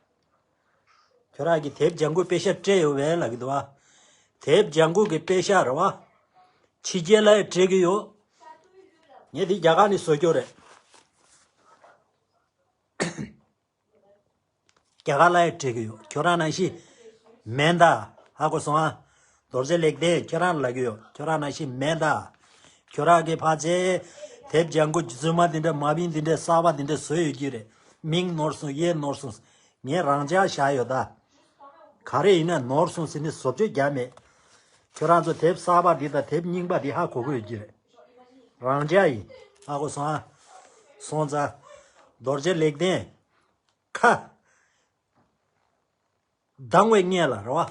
ཁྱོད་རང་གི་དེབ་ལྗང་གུ་པེ་ཤ་སྤྲད་ཡོད་བས་ལབ་ཀྱི་འདུག་བ། དེབ་ལྗང་གུ་གི་པེ་ཤ་རེད་བ། ཕྱི་རྒྱལ་ལ་ཡ་སྤྲད་ཀྱི་ཡོད། ངས་འདི་རྒྱ་གར་ནས་བཟོ་རྒྱུ་རེད། རྒྱ་གར་ལ་ཡ་སྤྲད་ཀྱི་ཡོད། ཁྱོད་རང་ནང་བཞིན་མེད་ད། ཧ་གོ་སོང་ཨ། རྡོ་རྗེ་ལེགས་ལྡན་ཁྱོད་རང་ལ་ལབ་ཀྱི་ཡོད། ཁྱོད་རང་ནང་བཞིན་མེད་ད། ཁྱོད་རང་གི་ཕ་ཚེ་དེབ་ལྗང་གུ་རྫུན་མ་འདི་འདྲ་མ་བིན་འདི་འདྲ་གསར་པ་འདི་འདྲ་བཟོས་ཡོད་ཀྱི་རེད། མིང་ནོར་སོང་གཡས་ནོར་སོང་། ངས་རང་འཇགས་བཞག་ཡོད་ད། ག་རེ་ཡིན་ན་ནོར་སོང་ཟེར་ནས་བཟོ་བཅོས་རྒྱག་མེད། ཁྱོད་རང་ཚོ་དེབ་གསར་པ་འདི་དང་དེབ་རྙིང་པ་འདི་ཧ་གོ་གི་ཡོད་ཀྱི་རེད། རང་འཇགས་ཡིན། ཧ་གོ་སོང་ཨ། སོང་ཙང་། རྡོ་རྗེ་ལེགས་ལྡན། ཁ། སྡང་བའི་ངན་ལ་རེད་བ།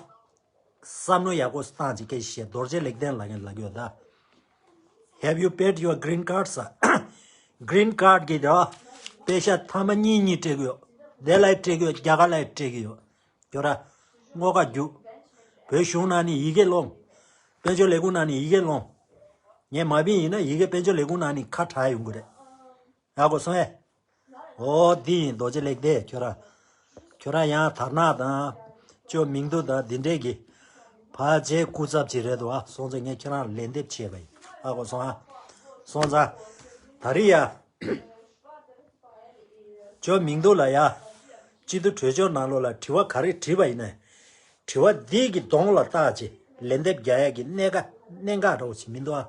བསམ་བློ་ཡག་པོ་བཏང་ཅིག་སྐད་ཆ་བཤད། རྡོ་རྗེ་ལེགས་ལྡན་ལ་ངན་ལབ་ཡོད་ད། Have you paid your green card ཟེར། Green card གི་རེད་བ། པེ་ཤ་ཐེངས་མ་གཉིས་གཉིས་སྤྲད་གི་ཡོད། དེ་ལ་སྤྲད་གི་ཡོད། རྒྱ་གར་ལ་སྤྲད་གི་ཡོད། ཁྱོད་རང་སྔོ་ཁ་རྒྱུག་བོད་གཞུང་ནང་ནས་ཡི་གེ་སློང་། དཔལ་འབྱོར་ལས་ཁུངས་ནང་ནས་ཡི་གེ་སློང་། ངས་མ་བིན་ཡིན་ན་ཡི་གེ་དཔལ་འབྱོར་ལས་ཁུངས་ནང་ནས་ཁ་གྲག་ཡོང་གི་རེད། ཡག་པོ་སོང་ཨེ། ཨོ་འདི་ཡིན་རྡོ་རྗེ་ལེགས་ལྡན་ཁྱོད་རང་། ཁྱོད་རང་ཡང་དར་ནག་དང་། ཅོ་མིང་དུ་དང་འདི་འདྲས་ཀྱི། ཕལ་ཆེར་སྐུ་ཚབ་ཅིག་རེད་འདུག་ཨ། སོང་ཙང་ངས་ཁྱེད་རང་ལ་ལན་འདེབས་བྱས་པ་ཡིན། ཨ་གོ་སོང་ཨ། སོང་ཙང་། ད་རེས་ཡ། ཅོ་མིང་དུ་ལ་ཡ། སྤྱི་འཐུས་གྲོས་ཆོད་ནང་ལོགས་ལ་དྲི་བ་ག་རེ་དྲིས་པ་ཡིན་ནའི། དྲི་བ་འདི་གི་གདོང་ལ་བལྟ་ཅིག་ལན་འདེབས་རྒྱག་ཡ་གི་གནད་འགག་གནད་འགག་འདྲ་བོ་ཞིག་མི་འདུག་ཨ།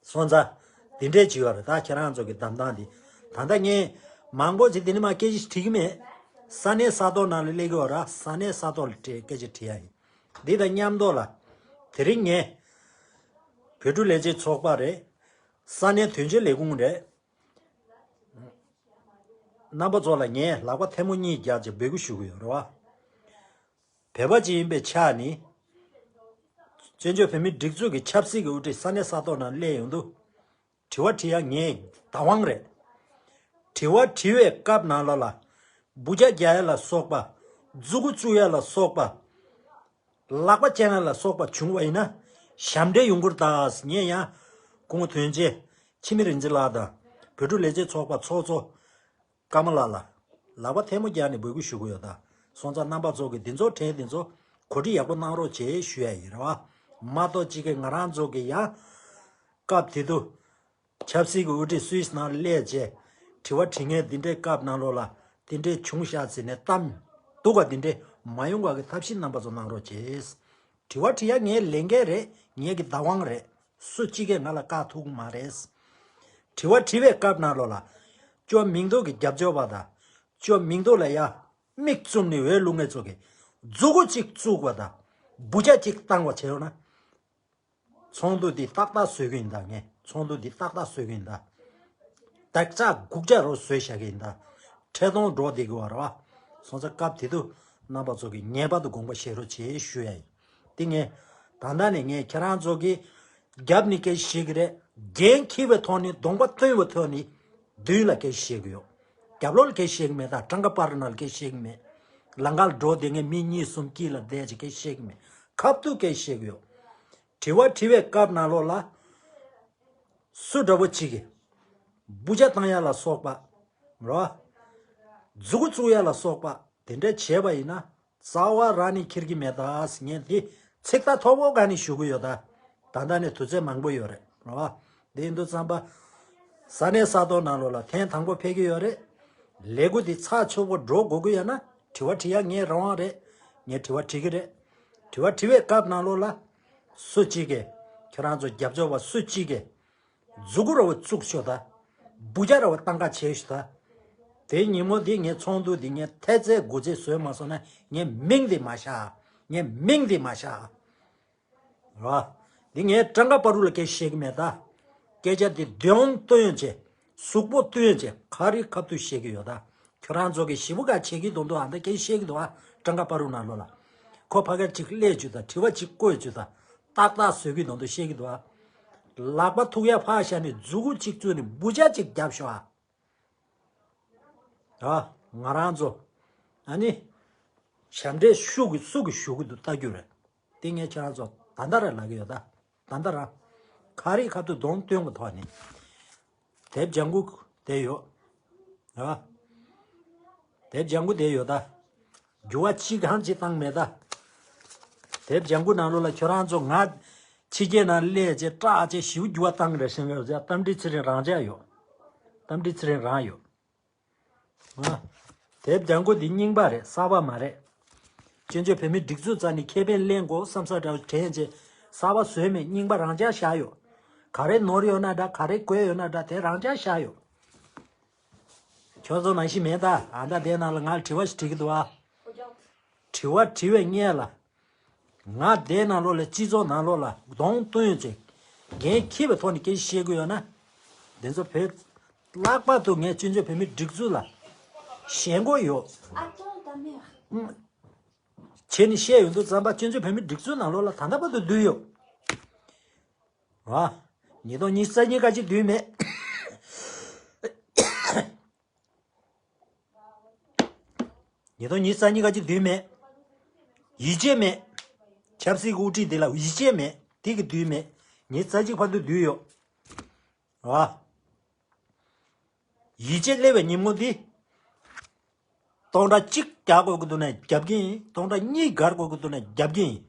སོང་ཙང་། འདི་འདྲས་བྱེད་ཡོད་རེད་ད་ཁྱེད་རང་ཚོ་གི་གདམ་སྟངས་འདི། ད་ལྟ་ངས་མང་པོ་ཞིག་འདི་ནས་མ་སྐད་ཆ་དྲིས་ཀྱི་མེད། ས་གནས་ས་ཐོག་ནང་ལ་སླེབས་ཀྱི་ཡོད་ར། ས་གནས་ས་ཐོག་ལ་སྐད་ཆ་དྲིས་ཡ་ཡིན། འདི་དང་མཉམ་དུ་ལ། དེ་རིང་ངས། བོད་ཕྲུག་ལས་བྱེད་ཚོགས་པ་རེད། ས་གནས་དོན་གཅོད་ལས་ཁུངས་རེད། རྣམ་པ་ཚོ་ལ་ངས་ལག་པ་ཐལ་མོ་གཉིས་རྒྱག་ཅིག་འབོད་སྐུལ་ཞུ་གི་ཡོད་རེད་བ། བོད་པ་ཅིག་ཡིན་པའི་ཆ་ནས། བཙན་བྱོལ་བོད་མིའི་སྒྲིག་འཛུགས་ཀྱི་ཆབ་སྲིད་ཀྱི་དབུ་ཁྲིད་ས་གནས་ས་ཐོག་ནང་སླེབས་ཡོང་དུས། དྲི་བ་དྲི་ཡ་ངའི་བདག་དབང་རེད། དྲི་བ་དྲི་བའི་སྐབས་ནང་ལོགས་ལ། འབུ་ཅག་རྒྱག་ཡ་ལ་སོགས་པ། མཛུ་གུ་བཙུགས་ཡ་ལ་སོགས་པ། ལག་པ་བཅད་ན་ལ་སོགས་པ་བྱུང་བ་ཡིན་ན། ཞབས་འདྲེན་ཡོང་གི་རེད་ད། ངས་ཡང་སྐུ་ངོ་དོན་གཅོད་འཆི་མེད་རིག་འཛིན་ལགས་དང་བོད་ཕྲུག་ལས་བྱེད་ཚོགས་པ་ཚོགས་གཙོ་ཀརྨ་ལགས་ལ་ལག་པ་ཐལ་མོ་སྦྱར་ནས་འབོད་སྐུལ་ཞུ་གི་ཡོད་ད། སོང་ཙང་རྣམ་པ་ཚོ་གིས་འདི་ཚོ་དྲན་འདི་ཚོ་གོ་སྒྲིག་ཡག་པོ་གནང་རོགས་བྱེད་ཞུ་ཡ་ཡིན་རེད་བ། མ་གཏོགས་གཅིག་གིས་ང་རང་ཚོ་གི་ཡང་སྐབས་དེ་དུས། ཆབ་སྲིད་ཀྱི་དབུ་ཁྲིད་སུད་སི་ནང་སླེབས་རྗེས། དྲི་བ་དྲི་མཁན་འདི་འདྲའི་སྐབས་ནང་ལོགས་ལ་འདི་འདྲའི་བྱུང་ཤག་ཟེར་ནས་གཏམ་སྡུག་ག་འདི་འདྲའི་མ་ཡོང་བ་གི་ཐབས་ཤེས་རྣམ་པ་ཚོ་གནང་རོགས་བྱེད། དྲི་བ་དྲི་ཡ་ངའི་ལས་འགན་རེད། ངའི་གི་བདག་དབང་རེད། སུ་གཅིག་གིས་ང་ལ་བཀག་ཐུབ་ཀྱི་མ་རེད། དྲི་བ་དྲི་བའི་སྐབས་ནང་ལོགས་ལ། ཅོ་མིང་དུ་གི་རྒྱབ་སྐྱོར་བ་དང་། ཅོ་མིང་དུ་ལ་ཡ། མིག་བཙུམ་ནས་འོས་བླུག་མཁན་ཚོ་གི། མཛུ་གུ་གཅིག་བཙུགས་པ་དང་། འབུ་ཅག་གཅིག་བཏང་བ་བྱས་ཡོང་ན། ཚོགས་འདུ་འདི་ཏག་ཏག་བཟོ་གི་ཡིན་ད་ངས། ཚོགས་འདུ་འདི་ཏག་ཏག་བཟོ་གི་ཡིན་ད། བདག་ཅག་སྒུག་ཅག་རོ་བཟོས་བཞག་གི་ཡིན་ད། ཁྲལ་གཏོང་འགྲོ་བསྡད་གི་བ་ར་བ། སོང་ཙང་སྐབས་དེ་དུས་རྣམ་པ་ཚོ་གིས་ངེས་པར་དུ་དགོངས་པ་བཞེས་རོགས་བྱེད་ཞུ་ཡ་ཡིན། འདི་ངས་ད་ལྟ་ནས་ངས་ཁྱེད་རང་ཚོ་གི་རྒྱབ་ནས་སྐད་ཆ་བཤད་གི་རེད། འགན་འཁྱེར་བའི་ཐོག་ནས་གདོང་པ་སྟོན་པའི་ཐོག་ནས་མདུན་ལ་སྐད་ཆ་བཤད་གི་ཡོད། རྒྱབ་ལོགས་ལ་སྐད་ཆ་བཤད་གི་མེད་ད། ཀྲང་ཀ་པར་ནང་ལ་སྐད་ཆ་བཤད་གི་མེད། ལམ་ཁར་འགྲོ་བསྡད་མཁན་མི་གཉིས་གསུམ་དཀྱིལ་ལ་བསྡད་ཅིག་སྐད་བཤད་གི་མེད། ཁ་ཐུག་སྐད་བཤད་གི་ཡོད། དྲི་བ་དྲི་བའི་སྐབས་ནང་ལོགས་ལ། སུ་འདྲ་བོ་ཅིག་གིས་འབུ་ཅག་བཏང་ཡ་ལ་སོགས་པ། རོ། མཛུ་གུ་བཙུགས་ཡ་ལ་སོགས་པ་དེ་འདྲ་བྱས་པ་ཡིན་ན། རྩ་བ་རང་ནས་འཁྱེར་གི་མེད་ད་ཟེར་ངས་འདི་ཚིག་ཐག་ཐོག་པོ་ག་ནས་ཞུ་གི་ཡོད་ད། ད་ལྟ་ནས་དུས་ཚོད་མང་པོ་ཡོད་རེད། རོ། འདི་ཡིན་དུས་ཙམ་པ། ས་གནས་ས་ཐོག་ནང་ལོགས་ལ་ཐེངས་དང་པོ་ཕེབས་ཀྱི་ཡོད་རེད། ལས་འགུལ་འདི་ཚགས་ཚུད་པོ་འགྲོ་དགོས་ཀྱི་ཡོད་ན། དྲི་བ་དྲི་ཡ་ངའི་རང་དབང་རེད། ངས་དྲི་བ་དྲི་གི་རེད། དྲི་བ་དྲི་བའི་སྐབས་ནང་ལོགས་ལ། སུ་གཅིག་གིས། ཁྱོད་རང་ཚོ་རྒྱབ་སྐྱོར་བ་སུ་གཅིག་གིས། མཛུ་གུ་ར་བ་བཙུགས་ཤོག་ད། འབུ་ཅག་ར་བ་བཏང་ག་བྱས་ཤོག་ད། དེ་ཉིན་མོ་འདི་ངའི་ཚོགས་འདུ་འདི་ངས་ཐལ་རྩེད་དགུ་རྩེད་བཟོས་མ་སོང་ན་ངའི་མིང་འདི་མ་བཞག་ངའི་མིང་འདི་མ་བཞག་ར། འདི་ངས་ཀྲང་ཀ་པ་རུ་ལ་སྐད་བཤད་གི་མེད་ད། སྐད་ཆ་འདི་གདོང་སྟོན་བྱས། གཟུགས་པོ་སྟོན་བྱས་ག་རེ་ཁ་ཐུག་བཤད་གི་ཡོད་ད། ཁྱོད་རང་ཚོ་གི་ཞི་བུ་ག་བྱེད་ཀྱི་འདུག་འདུག་ཨ་ད་སྐད་བཤད་གི་འདུག་ཨ། ཀྲང་ཀ་པ་རུ་ནང་ལོགས་ལ། ཁོ་ཕ་གར་ཅིག་སླེབས་བཅུག་ད་དྲི་བ་ཅིག་བཀོད་བཅུག་ད། ཏག་ཏག་བཟོས་གི་འདུག་འདུག་བཤད་གི་འདུག་ཨ། ལག་པ་ཐུག་ཡ་ཕར་བཞག་ནས་མཛུ་གུ་ཅིག་བཙུགས་ནས་འབུ་ཅག་ཅིག་རྒྱབ་ཤོག་ཨ། ཨ། ང་རང་ཚོ། ཨ་ནི། ཞབས་འདྲེན་ཤུགས་ཀྱིས་སུ་གིས་ཞུ་གི་འདུག་ལྟ་རྒྱུ་རེད། དེ་ངས་ཁྱེད་རང་ཚོ་ད་ལྟ་ར་ལབ་གི་ཡོད་ད། ད་ལྟ་ར། ག་རེ་ཁ་ཐུག་གདོང་སྟོན་གི་ཐོག་ནས། དེབ་ལྗང་གུ་དེ་ཡོད། ཨ། དེབ་ལྗང་གུ་དེ་ཡོད་ད། འགྱུར་བ་གཅིག་གང་གཅིག་བཏང་མེད་ད། དེབ་ལྗང་གུ་ནང་ལོགས་ལ་ཁྱོད་རང་ཚོ་ང་ཕྱི་རྒྱལ་ནང་སླེབས་བྱས་སྐྲག་བྱས་ཞིབ་འགྱུར་བ་བཏང་རེད་ཤེས་གི་རེད། རྟ་མགྲིན་ཚེ་རིང་རང་འཇགས་ཡོད། རྟ་མགྲིན་ཚེ་རིང་རང་ཡོད། ཨ། དེབ་ལྗང་གུ་འདི་རྙིང་པ་རེད། གསར་པ་མ་རེད། སྤྱི་ཚོགས་བོད་མིའི་སྒྲིག་འཛུགས་རྩ་ནས་ཁེ་ཕན་ལེན་དགོས་བསམ་ས་འདྲ་བོ་དྲན་བྱས་གསར་པ་བཟོས་མེད། རྙིང་པ་རང་འཇགས་བཞག་ཡོད། ག་རེ་ནོར་ཡོད་ན་འདྲ་ག་རེ་དགོས་ཡོད་ན་འདྲ་དེ་རང་འཇགས་བཞག་ཡོད། ཁྱོད་ཚོ་ནང་བཞིན་མེད་ད། ཨ་ད་དེ་ནང་ལ་ང་ལ་དྲི་བ་ཞིག་དྲི་གི་འདུག་ཨ། དྲི་བ་དྲི་བའི་སྔོན་ལ། ང་དེ་ནང་ལོགས་ལ་སྤྱི་ཚོགས་ནང་ལོགས་ལ་གདོང་སྟོན་ཡོད་ཅིག་འགན་འཁྱེར་བའི་ཐོག་ནས་སྐད་ཆ་བཤད་དགོས་ཡོད་ན། དེ་ཚོ་བོད་ལྷག་པར་དུ་ངས་སྤྱི་ཚོགས་བོད་མིའི་སྒྲིག་འཛུགས་ལ་ཞེན་ཁོག་ཡོད། Attends, ta mère. བྱས་ནས་བཤད་ཡོང་དུས་ཙམ་པ་སྤྱི་ཚོགས་བོད་མིའི་སྒྲིག་འཛུགས་ནང་ལོགས་ལ་ད་ལྟ་བར་དུ་བསྡུས་ཡོད། ཨ། ཉིས་སྟོང་ཉི་ཤུ་རྩ་གཉིས་ག་ཅིག་བསྡུས་མེད། ཉིས་སྟོང་ཉི་ཤུ་རྩ་གཉིས་ག་ཅིག་བསྡུས་མེད། ཡིད་ཆེས་མེད། ཆབ་སྲིད་དབུ་ཁྲིད་འདི་ལ་ཡིད་ཆེས་མེད། དེ་གི་བསྡུས་མེད། ཉི་ཤུ་རྩ་གཅིག་བར་དུ་བསྡུས་ཡོད། ཨ། ཡིད་ཆེས་སླེབས་པའི་ཉིན་མོ་འདི། སྟོང་ཕྲག་གཅིག་རྒྱག་དགོས་ཀྱི་འདུག་ན་རྒྱབ་ཀྱི་ཡིན། སྟོང་ཕྲག་གཉིས་བརྒལ་དགོས་ཀྱི་འདུག་ན་རྒྱབ་ཀྱི་ཡིན།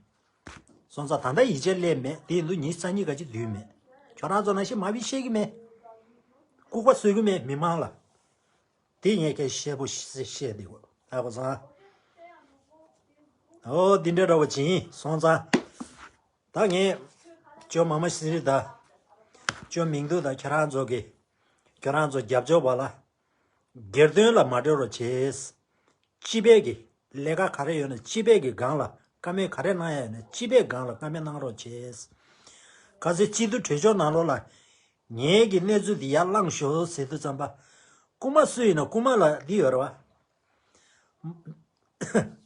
སོང་ཙང་ད་ལྟ་ཡིད་ཆེས་སླེབས་མེད། དེ་ཡིན་དུས་ཉི་ཤུ་རྩ་གཉིས་ག་ཅིག་བསྡུས་མེད། ཁྱོད་རང་ཚོ་ནང་བཞིན་མ་བི་ཤེས་ཀྱི་མེད། ལྐུགས་པ་བཟོ་གི་མེད་མི་མང་ལ། དེ་ངས་སྐད་བཤད་པོ་བཤད་བཤད་དེ་གོ་ཨ་གོ་སོང་ཨ། ཨོ་འདི་འདྲ་འདྲ་བོ་ཅིག་ཡིན་སོང་ཙང་། ད་ངས་ཅོ་མ་མ་ཤི་རི་ད། ཅོ་མིང་དུ་ད་ཁྱེད་རང་ཚོ་གི་ཁྱེད་རང་ཚོ་རྒྱབ་སྐྱོར་བ་ལ། སྒེར་དོན་ལ་མ་འབྲེལ་རོགས་བྱེད། སྤྱི་པའི་གི་ལས་ཀ་ག་རེ་ཡོད་ན་སྤྱི་པའི་གི་སྒང་ལ་བཀའ་མོལ་ག་རེ་གནང་ཡ་ཡོད་ན་སྤྱི་པའི་སྒང་ལ་བཀའ་མོལ་གནང་རོགས་བྱེད། ཁ་སང་སྤྱི་འཐུས་གྲོས་ཚོགས་ནང་ལོགས་ལ། ངེད་ཀྱི་གནས་ཚུལ་འདི་ཡར་བླངས་ཤོག་ཟེར་དུས་ཙམ་པ། རྐུ་མ་སུ་ཡིན་ན་རྐུ་མ་ལ་འདི་ཡོད་རེད་བ།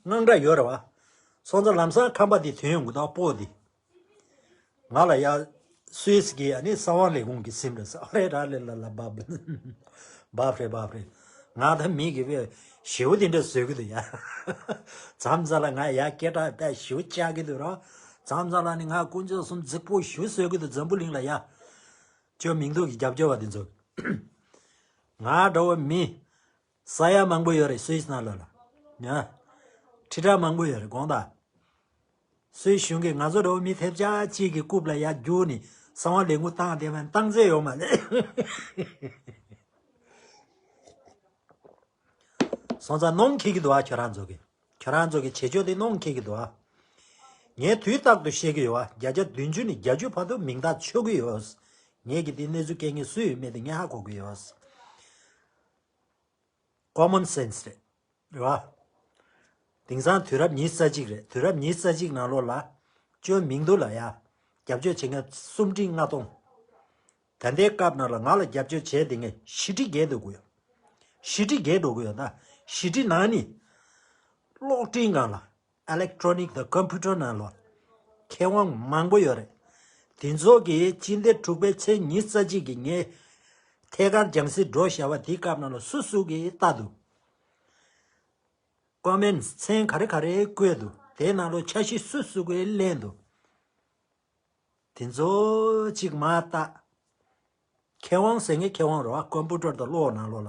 དངངས་སྐྲག་ཡོད་རེད་བ། སོང་ཙང་ལམ་སང་ཁམས་པ་འདི་ཐོན་ཡོང་གི་འདུག་སྤོ་འདི། ང་ལ་ཡ། སུད་སི་གི་ཨ་ནི་གསང་བ་ལས་ཁུངས་ཀྱི་སིམ་རེད་ཟེར་ཨ་རེ་ར་ལེ་ལ་ལ་བབ། བབ་རེད་བབ་རེད། ང་ད་མི་གི་བས་ཞེའུ་དེ་འདྲ་བཟོས་གི་འདུག་ཡ། མཚམས་མཚམས་ལ་ང་ཡ་སྐད་གྲགས་དཔེ་ཞེའུ་བཅག་གི་འདུག་ར། མཚམས་མཚམས་ལ་ནི་ང་དཀོན་མཆོག་གསུམ་རྫིག་པོ་ཞེའུ་བཟོས་གི་འདུག་འཛམ་བུ་གླིང་ལ་ཡ། ཅོ་མིང་འདུག་གི་རྒྱབ་སྐྱོར་བ་དེ་ཚོ། ང་འདྲ་བོ་མི། ས་ཡ་མང་པོ་ཡོད་རེད་སུད་སི་ནང་ལོགས་ལ། ཡ། ཁྲི་ཕྲག་མང་པོ་ཡོད་རེད་དགོངས་དག་སུད་སི་གཞུང་གིས་ང་ཚོ་འདྲ་བོ་མི་ཐེབས་ཆག་གཅིག་གི་རྐུབ་ལ་ཡར་རྒྱུག་ནས་གསང་བ་ལས་ཁུངས་བཏང་བསྡད་པ་བཏང་རྩིས་ཡོད་མ་རེད། སོང་ཙང་གནོང་འཁེལ་གྱི་འདུག་ཨ་ཁྱོད་རང་ཚོ་གི། ཁྱོད་རང་ཚོ་གི་བྱེད་ཕྱོགས་དེ་གནོང་འཁེལ་གྱི་འདུག་ཨ། ངས་དུས་རྟག་ཏུ་བཤད་ཀྱི་ཡོད་ཨ་བརྒྱ་ཆ་བདུན་ཅུ་ནས་བརྒྱད་ཅུ་བར་དུ་མིང་རྟགས་ཆོད་ཀྱི་ཡོད། ངས་ཀྱི་དེ་གནས་ཚུལ་སྐྱེལ་མཁན་སུ་ཡོད་མེད་དེ་ངས་ཧ་གོ་གི་ཡོད། Common sense རེད། རེད་བ། དེང་སང་དུས་རབས་ཉི་ཤུ་རྩ་གཅིག་རེད། དུས་རབས་ཉི་ཤུ་རྩ་གཅིག་ནང་ལོགས་ལ། ཅོ་མིང་འདུག་ལ་ཡ། རྒྱབ་སྐྱོར་བྱེད་མཁན་སུམ་ཁྲི་ལྔ་སྟོང་། ད་ལྟའི་སྐབས་ནང་ལ་ང་ལ་རྒྱབ་སྐྱོར་བྱས་དེ་ངས་བཞི་ཁྲི་བརྒལ་འགྲོ་གི་ཡོད། བཞི་ཁྲི་བརྒལ་འགྲོ་གི་ཡོད་ད། བཞི་ཁྲི་ནང་ནས། གློག་འཕྲིན་སྒང་ལ། Electronic དང་computer ནང་ལ། མཁས་དབང་མང་པོ་ཡོད་རེད། དེ་ཚོ་གིས་སྤྱི་ཟླ་དྲུག་པའི་ཚེས་ཉི་ཤུ་རྩ་གཅིག་གི་ངས་ཐད་ཀར་རྒྱང་སྲིང་འགྲོ་བཞག་པ་དེའི་སྐབས་ནང་ལ་སུ་སུ་གིས་ལྟ་འདུག་ཀོ་མེན་ཊི་མཚན་ག་རེ་ག་རེ་བཀོད་འདུག་དེའི་ནང་ལོགས་འཆར་གཞི་སུ་སུ་གིས་ལེན་འདུག་དེ་ཚོ་གཅིག་མར་བལྟ། མཁས་དབང་ཟེར་མཁན་མཁས་དབང་རེད་བ། ཀམ་པུ་ཊར་དང་གློག་ནང་ལོགས་ལ།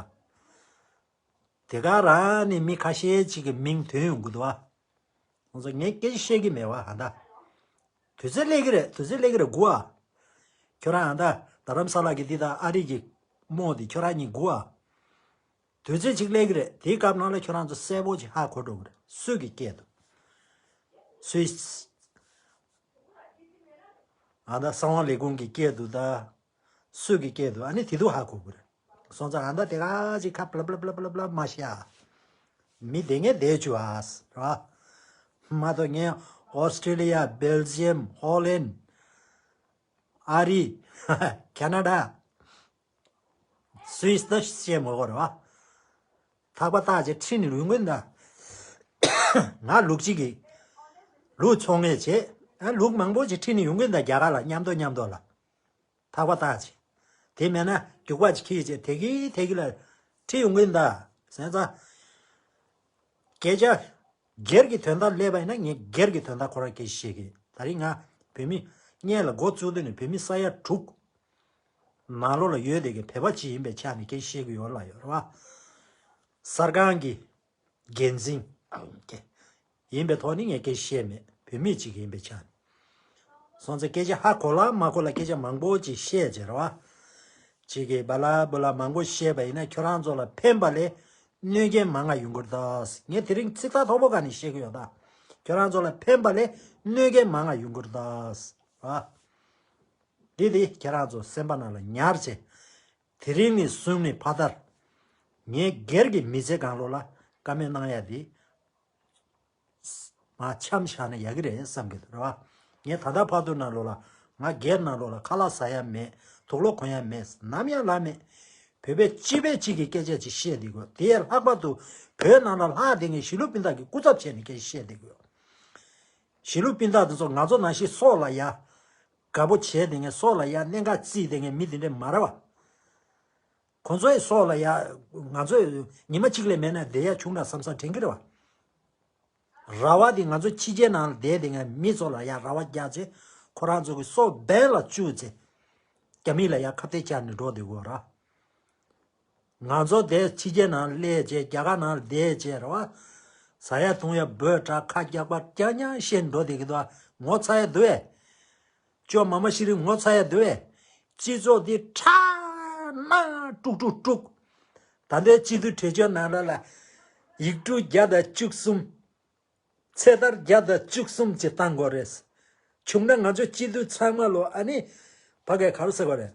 དེ་ག་རང་ནས་མི་ཁ་ཤས་ཅིག་གི་མིང་ཐོན་ཡོང་གི་འདུག་བ། ང་ཚོ་ངས་སྐད་ཆ་བཤད་ཀྱི་མེད་བ་ཧ་ད། དུས་ཚོད་སླེབས་ཀྱི་རེད། དུས་ཚོད་སླེབས་ཀྱི་རེད་སྒུག་ཨ། ཁྱོད་རང་ཨ་ད་རྡ་རམ་ས་ལ་གི་འདི་དང་ཨ་རི་གི་རྨོ་འདི་ཁྱོད་རང་གཉིས་སྒུག་ཨ། དུས་ཚོད་ཅིག་སླེབས་ཀྱི་རེད། དེའི་སྐབས་ནང་ལ་ཁྱོད་རང་ཚོ་གསལ་པོ་ཅིག་ཧ་གོ་འགྲོ་གི་རེད། སུས་ཀྱི་སྐད་འདུག་སུས། ཨ་ད་གསང་བ་ལས་ཁུངས་ཀྱི་སྐད་འདུག་ད། སུས་ཀྱི་སྐད་འདུག་ཨ་ནི་དེ་དུས་ཧ་གོ་གི་རེད། སོང་ཙང་ཨ་ད་དེ་ག་ཅིག་ཁ་པླ་པླ་པླ་པླ་པླ་མ་བཤད་ཨ། མི་དེ་ངས་བསྡད་བཅུག་ཨ་ཟེར་བ། མ་གཏོགས་ངས་ཨོ་སི་ཀྲི་ལི་ཡ། སྦེལ་ཇི་ཡམ། ཧོ་ལན། ཨ་རི། ཁ་ན་ཌ། སུད་སི་ད་བཤད་མ་དགོས་རེད་བ། ཐག་པ་བཏགས་བྱས་ཁྲིད་ནས་ཡོང་གི་ཡིན་ད། ང་ལུག་གཅིག་གིས་ལུག་ཚོང་ངེས་བྱས། ཨ་ལུག་མང་པོ་ཞིག་ཁྲིད་ནས་ཡོང་གི་ཡིན་ད་རྒྱ་གར་ལ་མཉམ་དུ་མཉམ་དུ་ལ། ཐག་པ་བཏགས་བྱས། དེ་མེད་ན་རྒྱུག་པ་ཅིག་ཁྱེར་བྱས་དེ་གི་དེ་གི་ལ་ཁྲིད་ཡོང་གི་ཡིན་ད། བྱས་ཙང་། སྐད་ཆ་སྒེར་གྱི་དོན་དག་སླེབས་པ་ཡིན་ན་ངས་སྒེར་གྱི་དོན་དག་ཁོ་རང་སྐད་ཆ་བཤད་གི། ད་རིང་ང་བོད་མི་སྔོན་ལ་འགོ་བཙུགས་དུས་ནས་བོད་མི་ས་ཡ་དྲུག་ནང་ལོགས་ལ་ཡོད་དེ་གི་བོད་པ་ཅིག་ཡིན་པའི་ཆ་ནས་སྐད་ཆ་བཤད་གི་ཡོད་ལ་ཡོད་རེད་བ། གསར་ཁང་གི་འགན་འཛིན་ཡིན་པའི་ཐོག་ནས་ངས་སྐད་ཆ་བཤད་མེད། བོད་མི་ཅིག་ཡིན་པའི་ཆ་ནས། སོང་ཙང་སྐད་ཆ་ཧ་གོ་ལ་མ་གོ་ལ་སྐད་ཆ་མང་པོ་ཅིག་བཤད་བྱས་རེད་བ། ཅིག་གིས་བ་ལ་བུ་ལ་མང་པོ་བཤད་པ་ཡིན་ན་ཁྱོད་རང་ཚོ་ལ་ཕན་པ་ལས་གནོད་སྐྱོན་མང་ང་ཡོང་གི་རེད་ད། ངས་དེ་རིང་ཚིག་ཐག་ཐོག་པོ་ག་ནས་བཤད་གི་ཡོད་ད། ཁྱོད་རང་ཚོ་ལ་ཕན་པ་ལས་གནོད་སྐྱོན་མང་ང་ཡོང་གི་རེད་ད། རེད་བ། འདི་དེ་ཁྱེད་རང་ཚོ་སེམས་པ་ནང་ལ་ཉར་བྱས། དེ་རིང་ནས་བཟུང་ནས་ཕ་དར། ངས་སྒེར་གྱི་མི་ཚེ་གང་ལོ་ལ་བཀའ་མོལ་གནང་ཡ་དེ། ང་འཆམ་བཞག་ན་ཡག་གི་རེད་བསམ་གི་འདུག་རེད་བ། ངས་ད་ལྟ་བར་དུ་ནང་ལོགས་ལ་ང་སྒེར་ནང་ལོགས་ལ་ཁ་ལག་ཟ་ཡ་མེད། དུག་ལོག་གོན་ཡ་མེད། ནམ་ཡང་ལབ་མེད། བོད་པའི་སྤྱི་པའི་གཅིག་གི་སྐད་ཆ་ཅིག་བཤད་བསྡད་དགོས། དེ་ལྷག་པར་དུ་བོད་ནང་ལ་ལྷག་བསྡད་མཁན་གཞིས་ལུས་སྤུན་ཟླ་གི་སྐུ་ཚབ་བྱས་ནས་སྐད་ཆ་བཤད་བསྡད་དགོས། གཞིས་ལུས་སྤུན་ཟླ་དེ་ཚོ་ང་ཚོ་ནང་བཞིན་སྲོག་ལ་ཡ་དགའ་པོ་བྱས་བསྡད་མཁན། སྲོག་ལ་ཡ་གནད་འགག་བརྩིས་བསྡད་མཁན་མི་དེ་འདྲ་མ་རེད་བ། ཁོང་ཚོའི་སྲོག་ལ་ཡ། ང་ཚོས་ཉི་མ་གཅིག་ལས་མེད་ན་བསྡད་ཡ་བྱུང་ན་བསམ་བསམ་དྲན་གྱི་རེད་བ། ར་བ་དེ་ང་ཚོ་ཕྱི་རྒྱལ་ནང་ལ་བསྡད་དེ་ངས་མི་ཚོ་ལ་ཡ་ར་བ་རྒྱག་ཚེ་ཁོ་རང་ཚོ་གི་སྲོག་འབེན་ལ་བཅུག་ཚེ། རྒྱ་མི་ལ་ཡ་ཁ་གཏད་བཅག་ནས་འགྲོ་བསྡད་དགོས་ར། ང་ཚོ་དེ་ཕྱི་རྒྱལ་ནང་སླེབས་བྱས་རྒྱ་གར་ནང་ལ་བསྡད་བྱས་ར་བ། ཟ་ཡ་འཐུང་ཡ་འབོད་དྲག་ཁ་རྒྱག་པ་རྐྱང་རྐྱང་བཤད་འགྲོ་བསྡད་ཀྱི་འདུག་ངོ་ཚ་ཡ་འདུག་ཨེ། ཅོ་མ་མ་ཤི་རིང་ངོ་ཚ་ཡ་འདུག་ཨེ། སྤྱི་ཚོགས་འདི་ཁྲག་དམར་དཀྲུག་དཀྲུག་དཀྲུག་ད་ལྟའི་སྤྱི་འཐུས་གྲོས་ཆོད་ནང་ལ་ལ། ཡིག་འབྲུ་བརྒྱ་དང་བཅུ་གསུམ། ཚེ་ཐར་བརྒྱ་དང་བཅུ་གསུམ་ཅིག་བཏང་དགོས་རེད། བྱུང་ན་ང་ཚོ་སྤྱི་འཐུས་ཚང་མ་ལོ་ཨ་ནི། ཕ་གའི་ག་རེ་ཟེར་དགོས་རེད།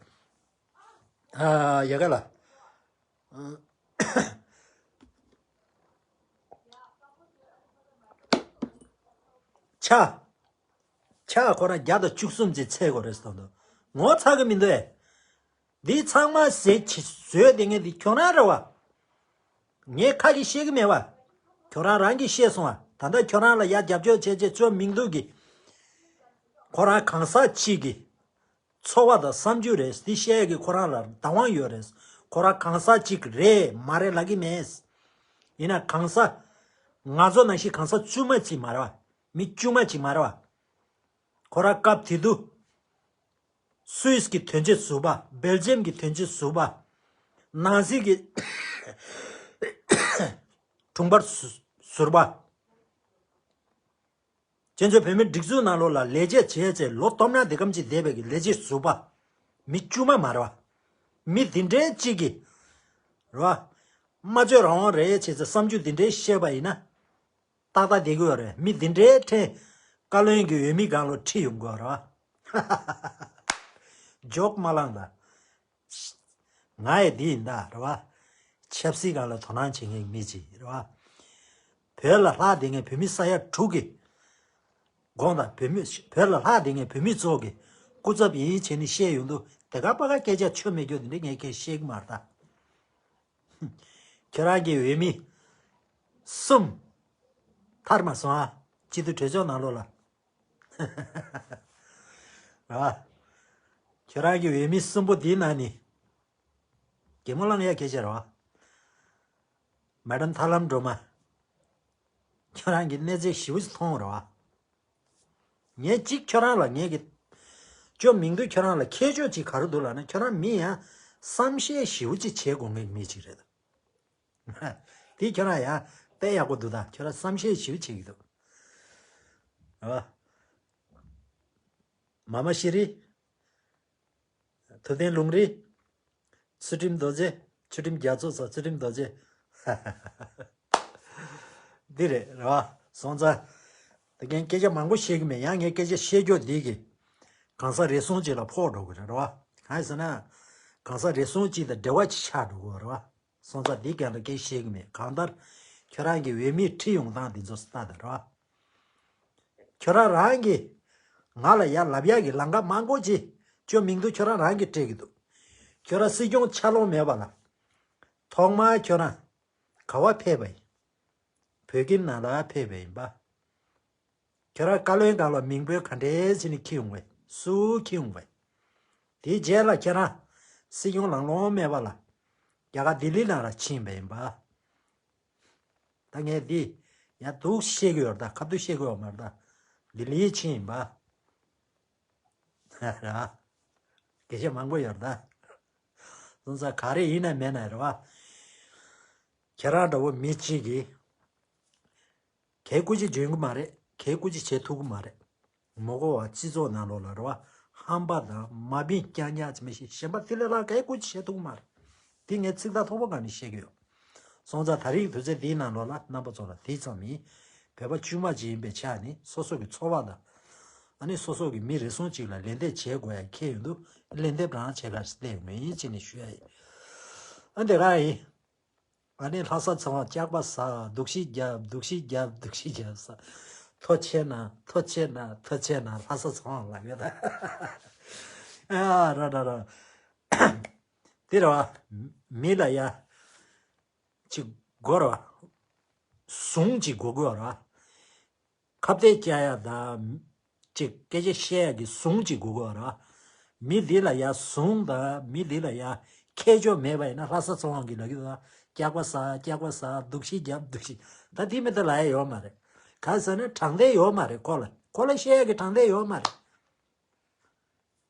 ཨ་ཡ་ག་ལ། ཆ། ཆ་ཁོ་རང་བརྒྱ་དང་བཅུ་གསུམ་ཅིག་ཚད་དགོས་རེད་ཟེར་དང་དུ། ངོ་ཚ་གི་མི་འདུག་ཨེ། འདི་ཚང་མ་ཟས་ཆི་བཟོས་དེ་ངས་འདི་ཁྱོད་རང་རེད་བ། ངས་ཁ་གིས་བཤད་གི་མེད་བ། ཁྱོད་རང་རང་གིས་བཤད་སོང་བ། ད་ལྟ་ཁྱོད་རང་ལ་ཡ་རྒྱབ་སྐྱོར་བྱས་བྱས་ཚོད་མིང་འདུག་གི། ཁོ་རང་གང་ཟག་གཅིག་གི་ཚོར་བ་དང་བསམ་ཚུལ་རེད། འདི་བཤད་ཡ་གི་ཁོ་རང་ལ་བདག་དབང་ཡོད་རེད། ཁོ་རང་གང་ཟག་གཅིག་རེད་མ་རེད་ལབ་གི་མེད། ཡིན་ན་གང་ཟག་ང་ཚོ་ནང་བཞིན་གང་ཟག་བཙུན་མ་གཅིག་མ་རེད་བ། མི་དཀྱུས་མ་གཅིག་མ་རེད་བ། ཁོ་རང་སྐབས་དེ་དུས། སུད་སི་གི་དོན་གཅོད་ཟུར་པ། སྦེལ་ཇམ་གྱི་དོན་གཅོད་ཟུར་པ། ནང་སྲིད་ཀྱི་དྲུང་འཕར་ཟུ་ཟུར་པ། བཙན་བྱོལ་བོད་མིའི་སྒྲིག་འཛུགས་ནང་ལོགས་ལ་ལས་བྱེད་བྱས་བྱས་ལོ་སྟོང་ཕྲག་འདི་གམ་གཅིག་བསྡད་པའི་གི་ལས་བྱེད་ཟུར་པ། མི་དཀྱུས་མ་མ་རེད་བ། མི་འདི་འདྲའི་གཅིག་གིས། རེད་བ། སྨྲ་བརྗོད་རང་དབང་རེད་བྱས་ཚེ་བསམ་ཚུལ་འདི་འདྲའི་བཤད་པ་ཡིན་ན། ཏག་ཏག་བསྡད་ཀྱི་ཡོད་རེད། མི་འདི་འདྲའི་ཕྲན་བཀའ་བློན་གྱི་འོས་མི་སྒང་ལོ་ཁྲིད་ཡོང་དགོས་རེད་བ། ཇོག་མ་བླངས་ད། ང་ཡི་འདི་ཡིན་ད་རེད་བ། ཆབ་སྲིད་སྒང་ལ་དོ་སྣང་བྱེད་མཁན་མི་ཅིག་རེད་བ། བོད་ལ་ལྷག་བསྡད་མཁན་བོད་མི་ས་ཡ་དྲུག་གི། དགོངས་དག་བོད་མི་བོད་ལ་ལྷག་བསྡད་མཁན་བོད་མི་ཚོ་གི་སྐུ་ཚབ་ཡིན་བྱས་ནས་བཤད་ཡོང་དུས་དེ་ག་པ་ག་སྐད་ཆ་ཆོ་མེད་རྒྱུ་འདི་འདྲ་ངས་སྐད་བཤད་ཀྱི་མ་རེད་ད། ཁྱེད་རང་གི་འོས་མི་གསུམ་ཐར་མ་སོང་ཨ། སྤྱི་འཐུས་གྲོས་ཚོགས་ནང་ལོགས་ལ། རེད་བ། ཁྱེད་རང་གི་འོས་མི་གསུམ་པོ་འདིའི་ནང་ནས། གད་མོ་བླངས་ཡ་སྐད་ཆ་རེད་བ། མེ་ཌམ་ཐར་ལམ་སྒྲོལ་མ། ཁྱོད་རང་གི་གནས་ཚད་ཞིབ་ཅིག་མཐོང་རེད་བ། ངས་གཅིག་ཁྱོད་རང་ལ་ངས་ཀྱི་ཅོ་མིང་དུ་ཁྱོད་རང་ལ་ཁྱད་ཆོས་ཅིག་ག་རེ་འདུག་ལབ་ན། ཁྱོད་རང་མི་ཡང་བསམ་ཤེས་ཞིབ་ཅིག་བྱེད་དགོས་ངེས་མི་ཅིག་རེད། དེ་ཁྱོད་རང་ཡང་དཔེ་ཡག་པོ་འདུག་ད་ཁྱོད་རང་བསམ་ཤེས་ཞིབ་བྱེད་ཀྱི་འདུག་ཨ། མ་མ་ཤི་རི། ཐུབ་བསྟན་ལུང་རི། ཚུལ་ཁྲིམས་རྡོ་རྗེ། ཚུལ་ཁྲིམས་རྒྱ་མཚོ་སོགས་ཚུལ་ཁྲིམས་རྡོ་རྗེ། འདི་རེད་རེད་བ། སོང་ཙང་། ད་ངས་སྐད་ཆ་མང་པོ་བཤད་གི་མེད། ཡང་ངས་སྐད་ཆ་བཤད་རྒྱུ་འདི་གི་གང་ཟག་རེ་ཟུང་ཅིག་ལ་ཕོག་འགྲོ་གི་རེད་རེད་བ། གང་ཡིན་ཟེར་ན། གང་ཟག་རེ་ཟུང་ཅིག་དང་འབྲེལ་བ་ཅིག་ཆགས་འགྲོ་གི་རེད་བ། སོང་ཙང་འདི་གང་ལ་སྐད་བཤད་གི་མེད། གང་ལྟར་ཁྱོད་རང་གི་འོས་མིའི་ཁྲིད་ཡོང་སྟངས་འདི་ཚོ་ལྟ་དང་རེད་བ། ཁྱོད་རང་རང་གིས་ང་ལ་ཡར་ལབ་ཡག་གི་ལམ་ཁ་མང་པོ་ཅིག་ཅོ་མིང་དུ་ཁྱོད་རང་རང་གིས་སྤྲད་ཀྱི་འདུག་ཁྱོད་རང་སྲིད་སྐྱོང་ཆ་ལོང་མེད་པ་ལ། ཐོག་མར་ཁྱོད་རང་ག་བ་ཕེབས་པ་ཡིན། བོད་ཁྱིམ་ནང་ལ་ཕེབས་པ་ཡིན་པ། ཁྱོད་རང་བཀའ་བློན་སྒང་ལ་མིང་དཔོན་ག་འདྲས་བྱས་ནས་འཁྱེར་ཡོང་བས། སུ་འཁྱེར་ཡོང་བས། དེའི་རྗེས་ལ་ཁྱེད་རང་སྲིད་སྐྱོང་ལང་ལོང་མེད་པ་ལ། རྒྱ་གར་ལྡི་ལི་ནང་ལ་ཕྱིན་པ་ཡིན་པ། ད་ངས་འདི་ཡང་སྡུག་བཤད་གི་ཡོད་རེད་ད། ཁ་བསྡུ་བཤད་གི་ཡོད་མ་རེད་ད། ལྡི་ལིའི་ཕྱིན་ཡིན་པ། ར། སྐད་ཆ་མང་པོ་ཡོད་རེད་ད། སོང་ཙང་ག་རེ་ཡིན་ན་མེད་ན་རེད་བ། ཁྱེད་རང་འདྲ་བོ་མི་གཅིག་གིས་གའི་སྐུ་མཁྱེན་འཇོན་གི་མ་རེད། གའི་སྐུ་མཁྱེན་བྱེད་ཐུབ་གི་མ་རེད། མ་གོ་བ་སྤྱི་ཚོགས་ནང་ལོགས་ལ་རེད་བ། ཧམ་པ་དང་མ་བིན་རྐྱང་རྐྱང་ཅིག་མི་ཤེས། གཞན་པ་དེ་ལས་ལྷག་གའི་སྐུ་མཁྱེན་བྱེད་ཐུབ་གི་མ་རེད། དེ་ངས་ཚིག་ཐག་ཐོག་པོ་གང་ནས་བཤད་གི་ཡོད། སོང་ཙང་ད་རེས་དུས་ཚོད་འདིའི་ནང་ལོགས་ལ་རྣམ་པ་ཚོ་ལ་དེ་ཙམ་ཡིན། བོད་པ་དཀྱུས་མ་ཅིག་ཡིན་པའི་ཆ་ནས་སོ་སོ་གི་འཚོ་བ་དང་། ཨ་ནི་སོ་སོ་གི་མི་རེ་ཟུང་ཅིག་ལ་ལན་འདེབས་བྱེད་དགོས་ཡ་ཁེལ་ཡོང་དུས་ལན་འདེབས་རང་བྱེད་ག་སླེབས་ཡོང་མིན་ཅི་ནས་ཞུ་ཡ་ཡིན། ཨ་འདི་ག་ཡིན། ཨ་ནི་ལྷ་ས་ཚང་བ་སྐྱག་པ་ཟ། སྡུག་ཤི་རྒྱབ། སྡུག་ཤི་རྒྱབ། སྡུག་ཤི་རྒྱབ་ས། ཐོ་ཆེ་ན་ཐོ་ཆེ་ན་ཐོ་ཆེ་ན་ལྷ་ས་ཚང་བ་ལ་ཡོད་ད། ཨ་ར་ར་ར། དེ་ར་བ། མི་ལ་ཡ། ཅིག་དགོས་ར་བ། ཟུང་ཅིག་དགོས་དགོས་ར་བ། ཁ་གཏད་བཅག་ཡ་དང་། ཅིག་སྐད་ཆ་བཤད་ཡ་གི་ཟུང་ཅིག་དགོས་དགོས་ར་བ། མི་འདི་ལ་ཡ་ཟུང་དང་མི་འདི་ལ་ཡ་ཁྱད་ཆོས་མེད་པ་ཡིན་ན། ལྷ་ས་ཚོང་དབང་གི་ལ་གི་ད་སྐྱག་པ་ཟ་སྐྱག་པ་ཟ། སྡུག་ཤི་རྒྱབ་སྡུག་ཤི། ད་དེ་མི་ད་ལ་ཡ་ཡོད་མ་རེད། ག་ཟེར་ན་དྲང་བདེན་ཡོད་མ་རེད། ཁོ་ལ་ཁོ་ལ་བཤད་ཡ་གི་དྲང་བདེན་ཡོད་མ་རེད།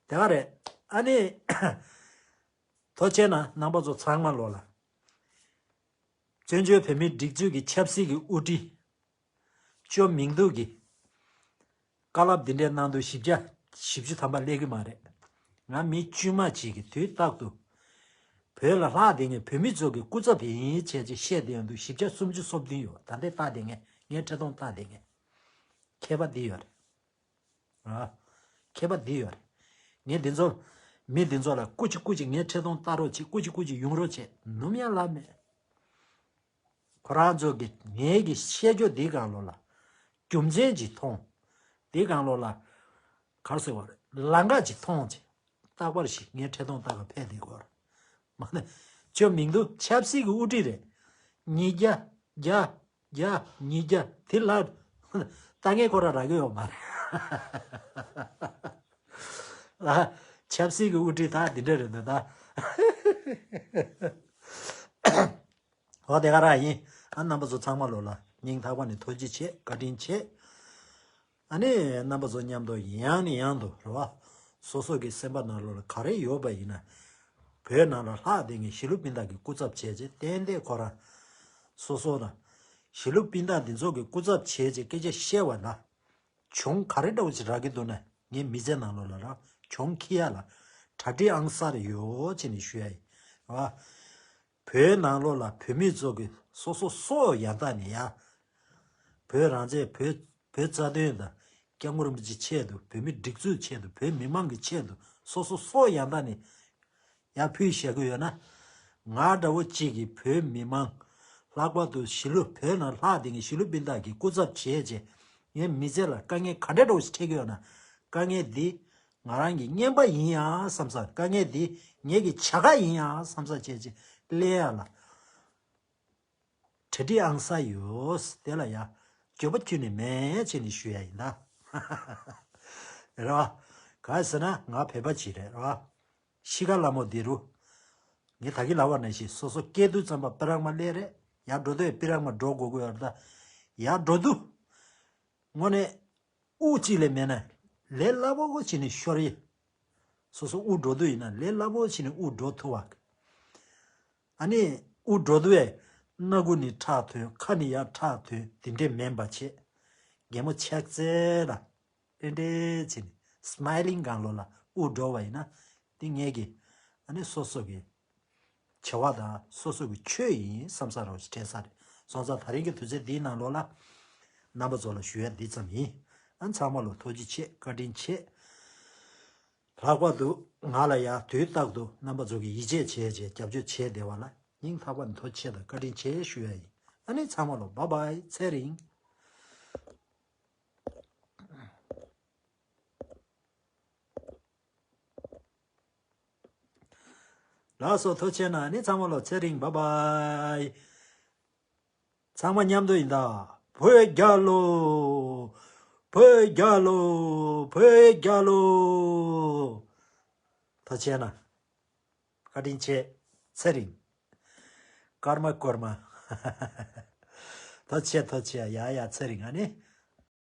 དེ་ག་རེད། ཨ་ནི། ཐུགས་རྗེ་གནང་རྣམ་པ་ཚོ་ཚང་མ་ལོ་ལ། བཙན་བྱོལ་བོད་མིའི་སྒྲིག་འཛུགས་ཀྱི་ཆབ་སྲིད་ཀྱི་དབུ་ཁྲིད། ཅོ་མིང་དུ་གི། བཀའ་སློབ་འདི་འདྲའི་གནང་དུས་བཞི་བརྒྱ་བཞི་བཅུ་ཐམ་པ་སླེབས་ཀྱི་མ་རེད། ང་མི་དཀྱུས་མ་ཅིག་གིས་དུས་རྟག་ཏུ། བོད་ལ་ལྷག་བསྡད་མཁན་བོད་མི་ཚོ་གི་སྐུ་ཚབ་ཡིན་བྱས་ཅིག་བཤད་བསྡད་ཡོང་དུས་བཞི་བརྒྱ་སུམ་ཅུ་སོ་བདུན་ཡོད། ད་ལྟའི་རྟག་བསྡད་མཁན་ངའི་འཕྲིན་གཏོང་རྟག་བསྡད་མཁན། མཁས་པ་འདི་ཡོད་རེད། ཨ། མཁས་པ་འདི་ཡོད་རེད། ངས་འདི་ཚོ། མི་འདི་ཚོ་ལ་སྐུ་མཁྱེན་སྐུ་མཁྱེན་ངའི་འཕྲིན་གཏོང་ལྟ་རོགས་བྱེད། སྐུ་མཁྱེན་སྐུ་མཁྱེན་ཡོང་རོགས་བྱེད། ནམ་ཡང་ལབ་མེད། ཁོ་རང་ཚོ་གི་ངའི་གི་བཤད་རྒྱུ་འདི་སྒང་ལོགས་ལ། རྒྱུ་མཚན་ཅིག་མཐོང་། འདི་སྒང་ལོགས་ལ། ག་རེ་ཟེར་བ་རེད། ལམ་ཁ་ཅིག་མཐོང་ཅིག་རྟག་པར་ཞིག་ངའི་འཕྲིན་གཏོང་ལྟ་ག་ཕེབས་དེ་གོ་ར། མ་ནི། ཅོ་མིང་དུ་ཆབ་སྲིད་ཀྱི་དབུ་ཁྲིད་རེད། ཉིས་བརྒྱ། བརྒྱ། བརྒྱ། ཉིས་བརྒྱ་དེ་ལ། ལྟ་ངན་ཁོ་ར་རག་གི་ཡོད་མ་རེད། ལ། ཆབ་སྲིད་ཀྱི་དབུ་ཁྲིད་ད་འདི་འདྲ་རེད་འདུག་ད། འོ་དེ་ག་རང་ཡིན། ཨ་རྣམ་པ་ཚོ་ཚང་མ་ལོ་ལ་སྙིང་ཐག་པ་ནས་ཐུགས་རྗེ་ཆེ། བཀའ་དྲིན་ཆེ། ཨ་ནི་རྣམ་པ་ཚོ་མཉམ་དུ་ཡང་ནས་ཡང་དུ་རེད་བ། སོ་སོ་གི་སེམས་པ་ནང་ལོགས་ལ་ག་རེ་ཡོད་པ་ཡིན་ན། བོད་ནང་ལ་ལྷག་བསྡད་མཁན་གཞིས་ལུས་སྤུན་ཟླ་གི་སྐུ་ཚབ་བྱས་རྗེས་ཏན་ཏན་ཁོ་རང་། སོ་སོ་དང་། གཞིས་ལུས་སྤུན་ཟླ་འདི་ཚོ་གི་སྐུ་ཚབ་བྱས་རྗེས་སྐད་ཆ་བཤད་པ་ལ། གྱོང་ག་རེ་འདྲ་བོ་ཞིག་རག་གི་འདུག་ན་ངའི་མི་ཚེ་ནང་ལོགས་ལ་རང་གྱོང་ཁྱེར་ཡ་ལ་གྲ་སྒྲིག་ཨང་གསར་ཡོད་ཅེས་ནས་ཞུ་ཡ་ཡིན། རེད་བ། བོད་ནང་ལོགས་ལ་བོད་མི་ཚོ་གི་སོ་སོ་སྲོག་ཡར་བཏང་ནས་ཡ། བོད་རང་བཙན། བོད་བོད་རྩ་དོན་དང་སྐྱབས་མགོན་རིན་པོ་ཆེའི་ཆེད་དུ། བོད་མི་སྒྲིག་འཛུགས་ཆེད་དུ། བོད་མི་མང་གི་ཆེད་དུ་སོ་སོ་སྲོག་ཡར་བཏང་ནས་ཡར་ཕུལ་བཞག་གི་ཡོད་ན། ང་འདྲ་བོ་གཅིག་གིས་བོད་མི་མང་། ལྷག་པར་དུ་གཞིས་ལུས། བོད་ནང་ལྷག་བསྡད་མཁན་གཞིས་ལུས་སྤུན་ཟླ་གི་སྐུ་ཚབ་བྱས་རྗེས་ངའི་མི་ཚེ་ལ་དཀའ་ངལ་ག་འདྲ་འདྲ་བོ་ཞིག་འཕྲད་ཀྱི་ཡོད་ན། དཀའ་ངལ་འདི་ང་རང་གི་རྔན་པ་ཡིན་ཡང་བསམ་ས། དཀའ་ངལ་འདི་ངེད་ཀྱི་བྱ་དགའ་ཡིན་ཡང་བསམ་ས་བྱས་རྗེས་སླེབས་ཡ་ལ། གྲ་སྒྲིག་ཨང་གསར་ཡོད། དེ་ལ་ཡ་འགྱོད་པ་ཁྱོན་ནས་མེད་ཅེས་ནས་ཞུ་ཡ་ཡིན་ད། རེད་བ། ག་རེ་ཟེར་ན་ང་བོད་པ་ཅིག་རེད། རེད་བ། ཤི་ཁ་ལ་མོ་འདི་རུ། ངས་ད་གིན་ལབ་པ་ནང་བཞིན་སོ་སོ་སྐྱེས་དུས་ཙམ་པ་པི་རག་མ་སླེབས་རེད། ཡར་འགྲོ་དུས་པི་རག་མ་འགྲོ་དགོས་ཀྱི་ཡོད་རེད་ད། ཡར་འགྲོ་དུས། དངོས་གནས། དབུགས་གཅིག་ལས་མེད་ན། ལས་སླ་པོ་བྱས་ནས་ཤོར་ཡི། སོ་སོ་དབུགས་འགྲོ་དུས་ཡིན་ན་ལས་སླ་པོ་བྱས་ནས་དབུགས་འགྲོ་ཐུབ་པ། ཨ་ནི། དབུགས་འགྲོ་དུས་ཨེ། སྣ་ཁུག་ནས་ཁྲག་ཐོན། ཁ་ནས་ཡར་ཁྲག་ཐོན། དེ་འདྲས་མེད་པ་བྱེད། གད་མོ་ཆག་ཙེ་ལ། ཏྲེ་ཏྲེ་བྱས་ནས་སི་མའི་ལིང་སྒང་ལོགས་ལ་དབུགས་འགྲོ་བ་ཡིན་ན། དེ་ངེད་ཀྱི། ཨ་ནི་སོ་སོ་གི། བྱ་བ་དང་སོ་སོ་གི་ཆོས་ཡིན་བསམ་ས་རོགས་ཞེས་དྲན་ས་རེད། སོང་ཙང་ད་རིང་གི་དུས་ཚོད་འདིའི་ནང་ལོགས་ལ། རྣམ་པ་ཚོ་ལ་ཞུ་ཡ་འདི་ཙམ་ཡིན། ཨ། ཚང་མ་ལ་ཐུགས་རྗེ་ཆེ། བཀའ་དྲིན་ཆེ། ལྷག་པར་དུ་ང་ལ་ཡང་དུས་རྟག་ཏུ་རྣམ་པ་ཚོ་གིས་ཡིད་ཆེས་བྱས་བྱས་རྒྱབ་སྐྱོར་བྱས་བསྡད་པ་ལ་སྙིང་ཐག་པ་ནས་ཐུགས་རྗེ་ཆེ་དང་བཀའ་དྲིན་ཆེ་ཞུ་ཡ་ཡིན། ཨ་ནི་ཚང་མ་ལ་བཱའི་བཱའི། ཚེ་རིང་། ལགས་སོ། ཐུགས་རྗེ་ཆེ་གནང་། ཨ་ནི་ཚང་མ་ལ་ཚེ་རིང་། བཱའི་བཱའི། ཚང་མ་མཉམ་དུ་ཡིན་ད། བོད་རྒྱལ་ལོ། བོད་རྒྱལ་ལོ། བོད་རྒྱལ་ལོ། ཐུགས་རྗེ་ཆེ་གནང་། བཀའ་དྲིན་ཆེ། ཚེ་རིང་། ཀརྨ་ཀརྨ། ཐུགས་རྗེ་ཆེ། ཐུགས་རྗེ་ཆེ། ཡ་ཡ། ཚེ་རིང་། ཨ་ནི།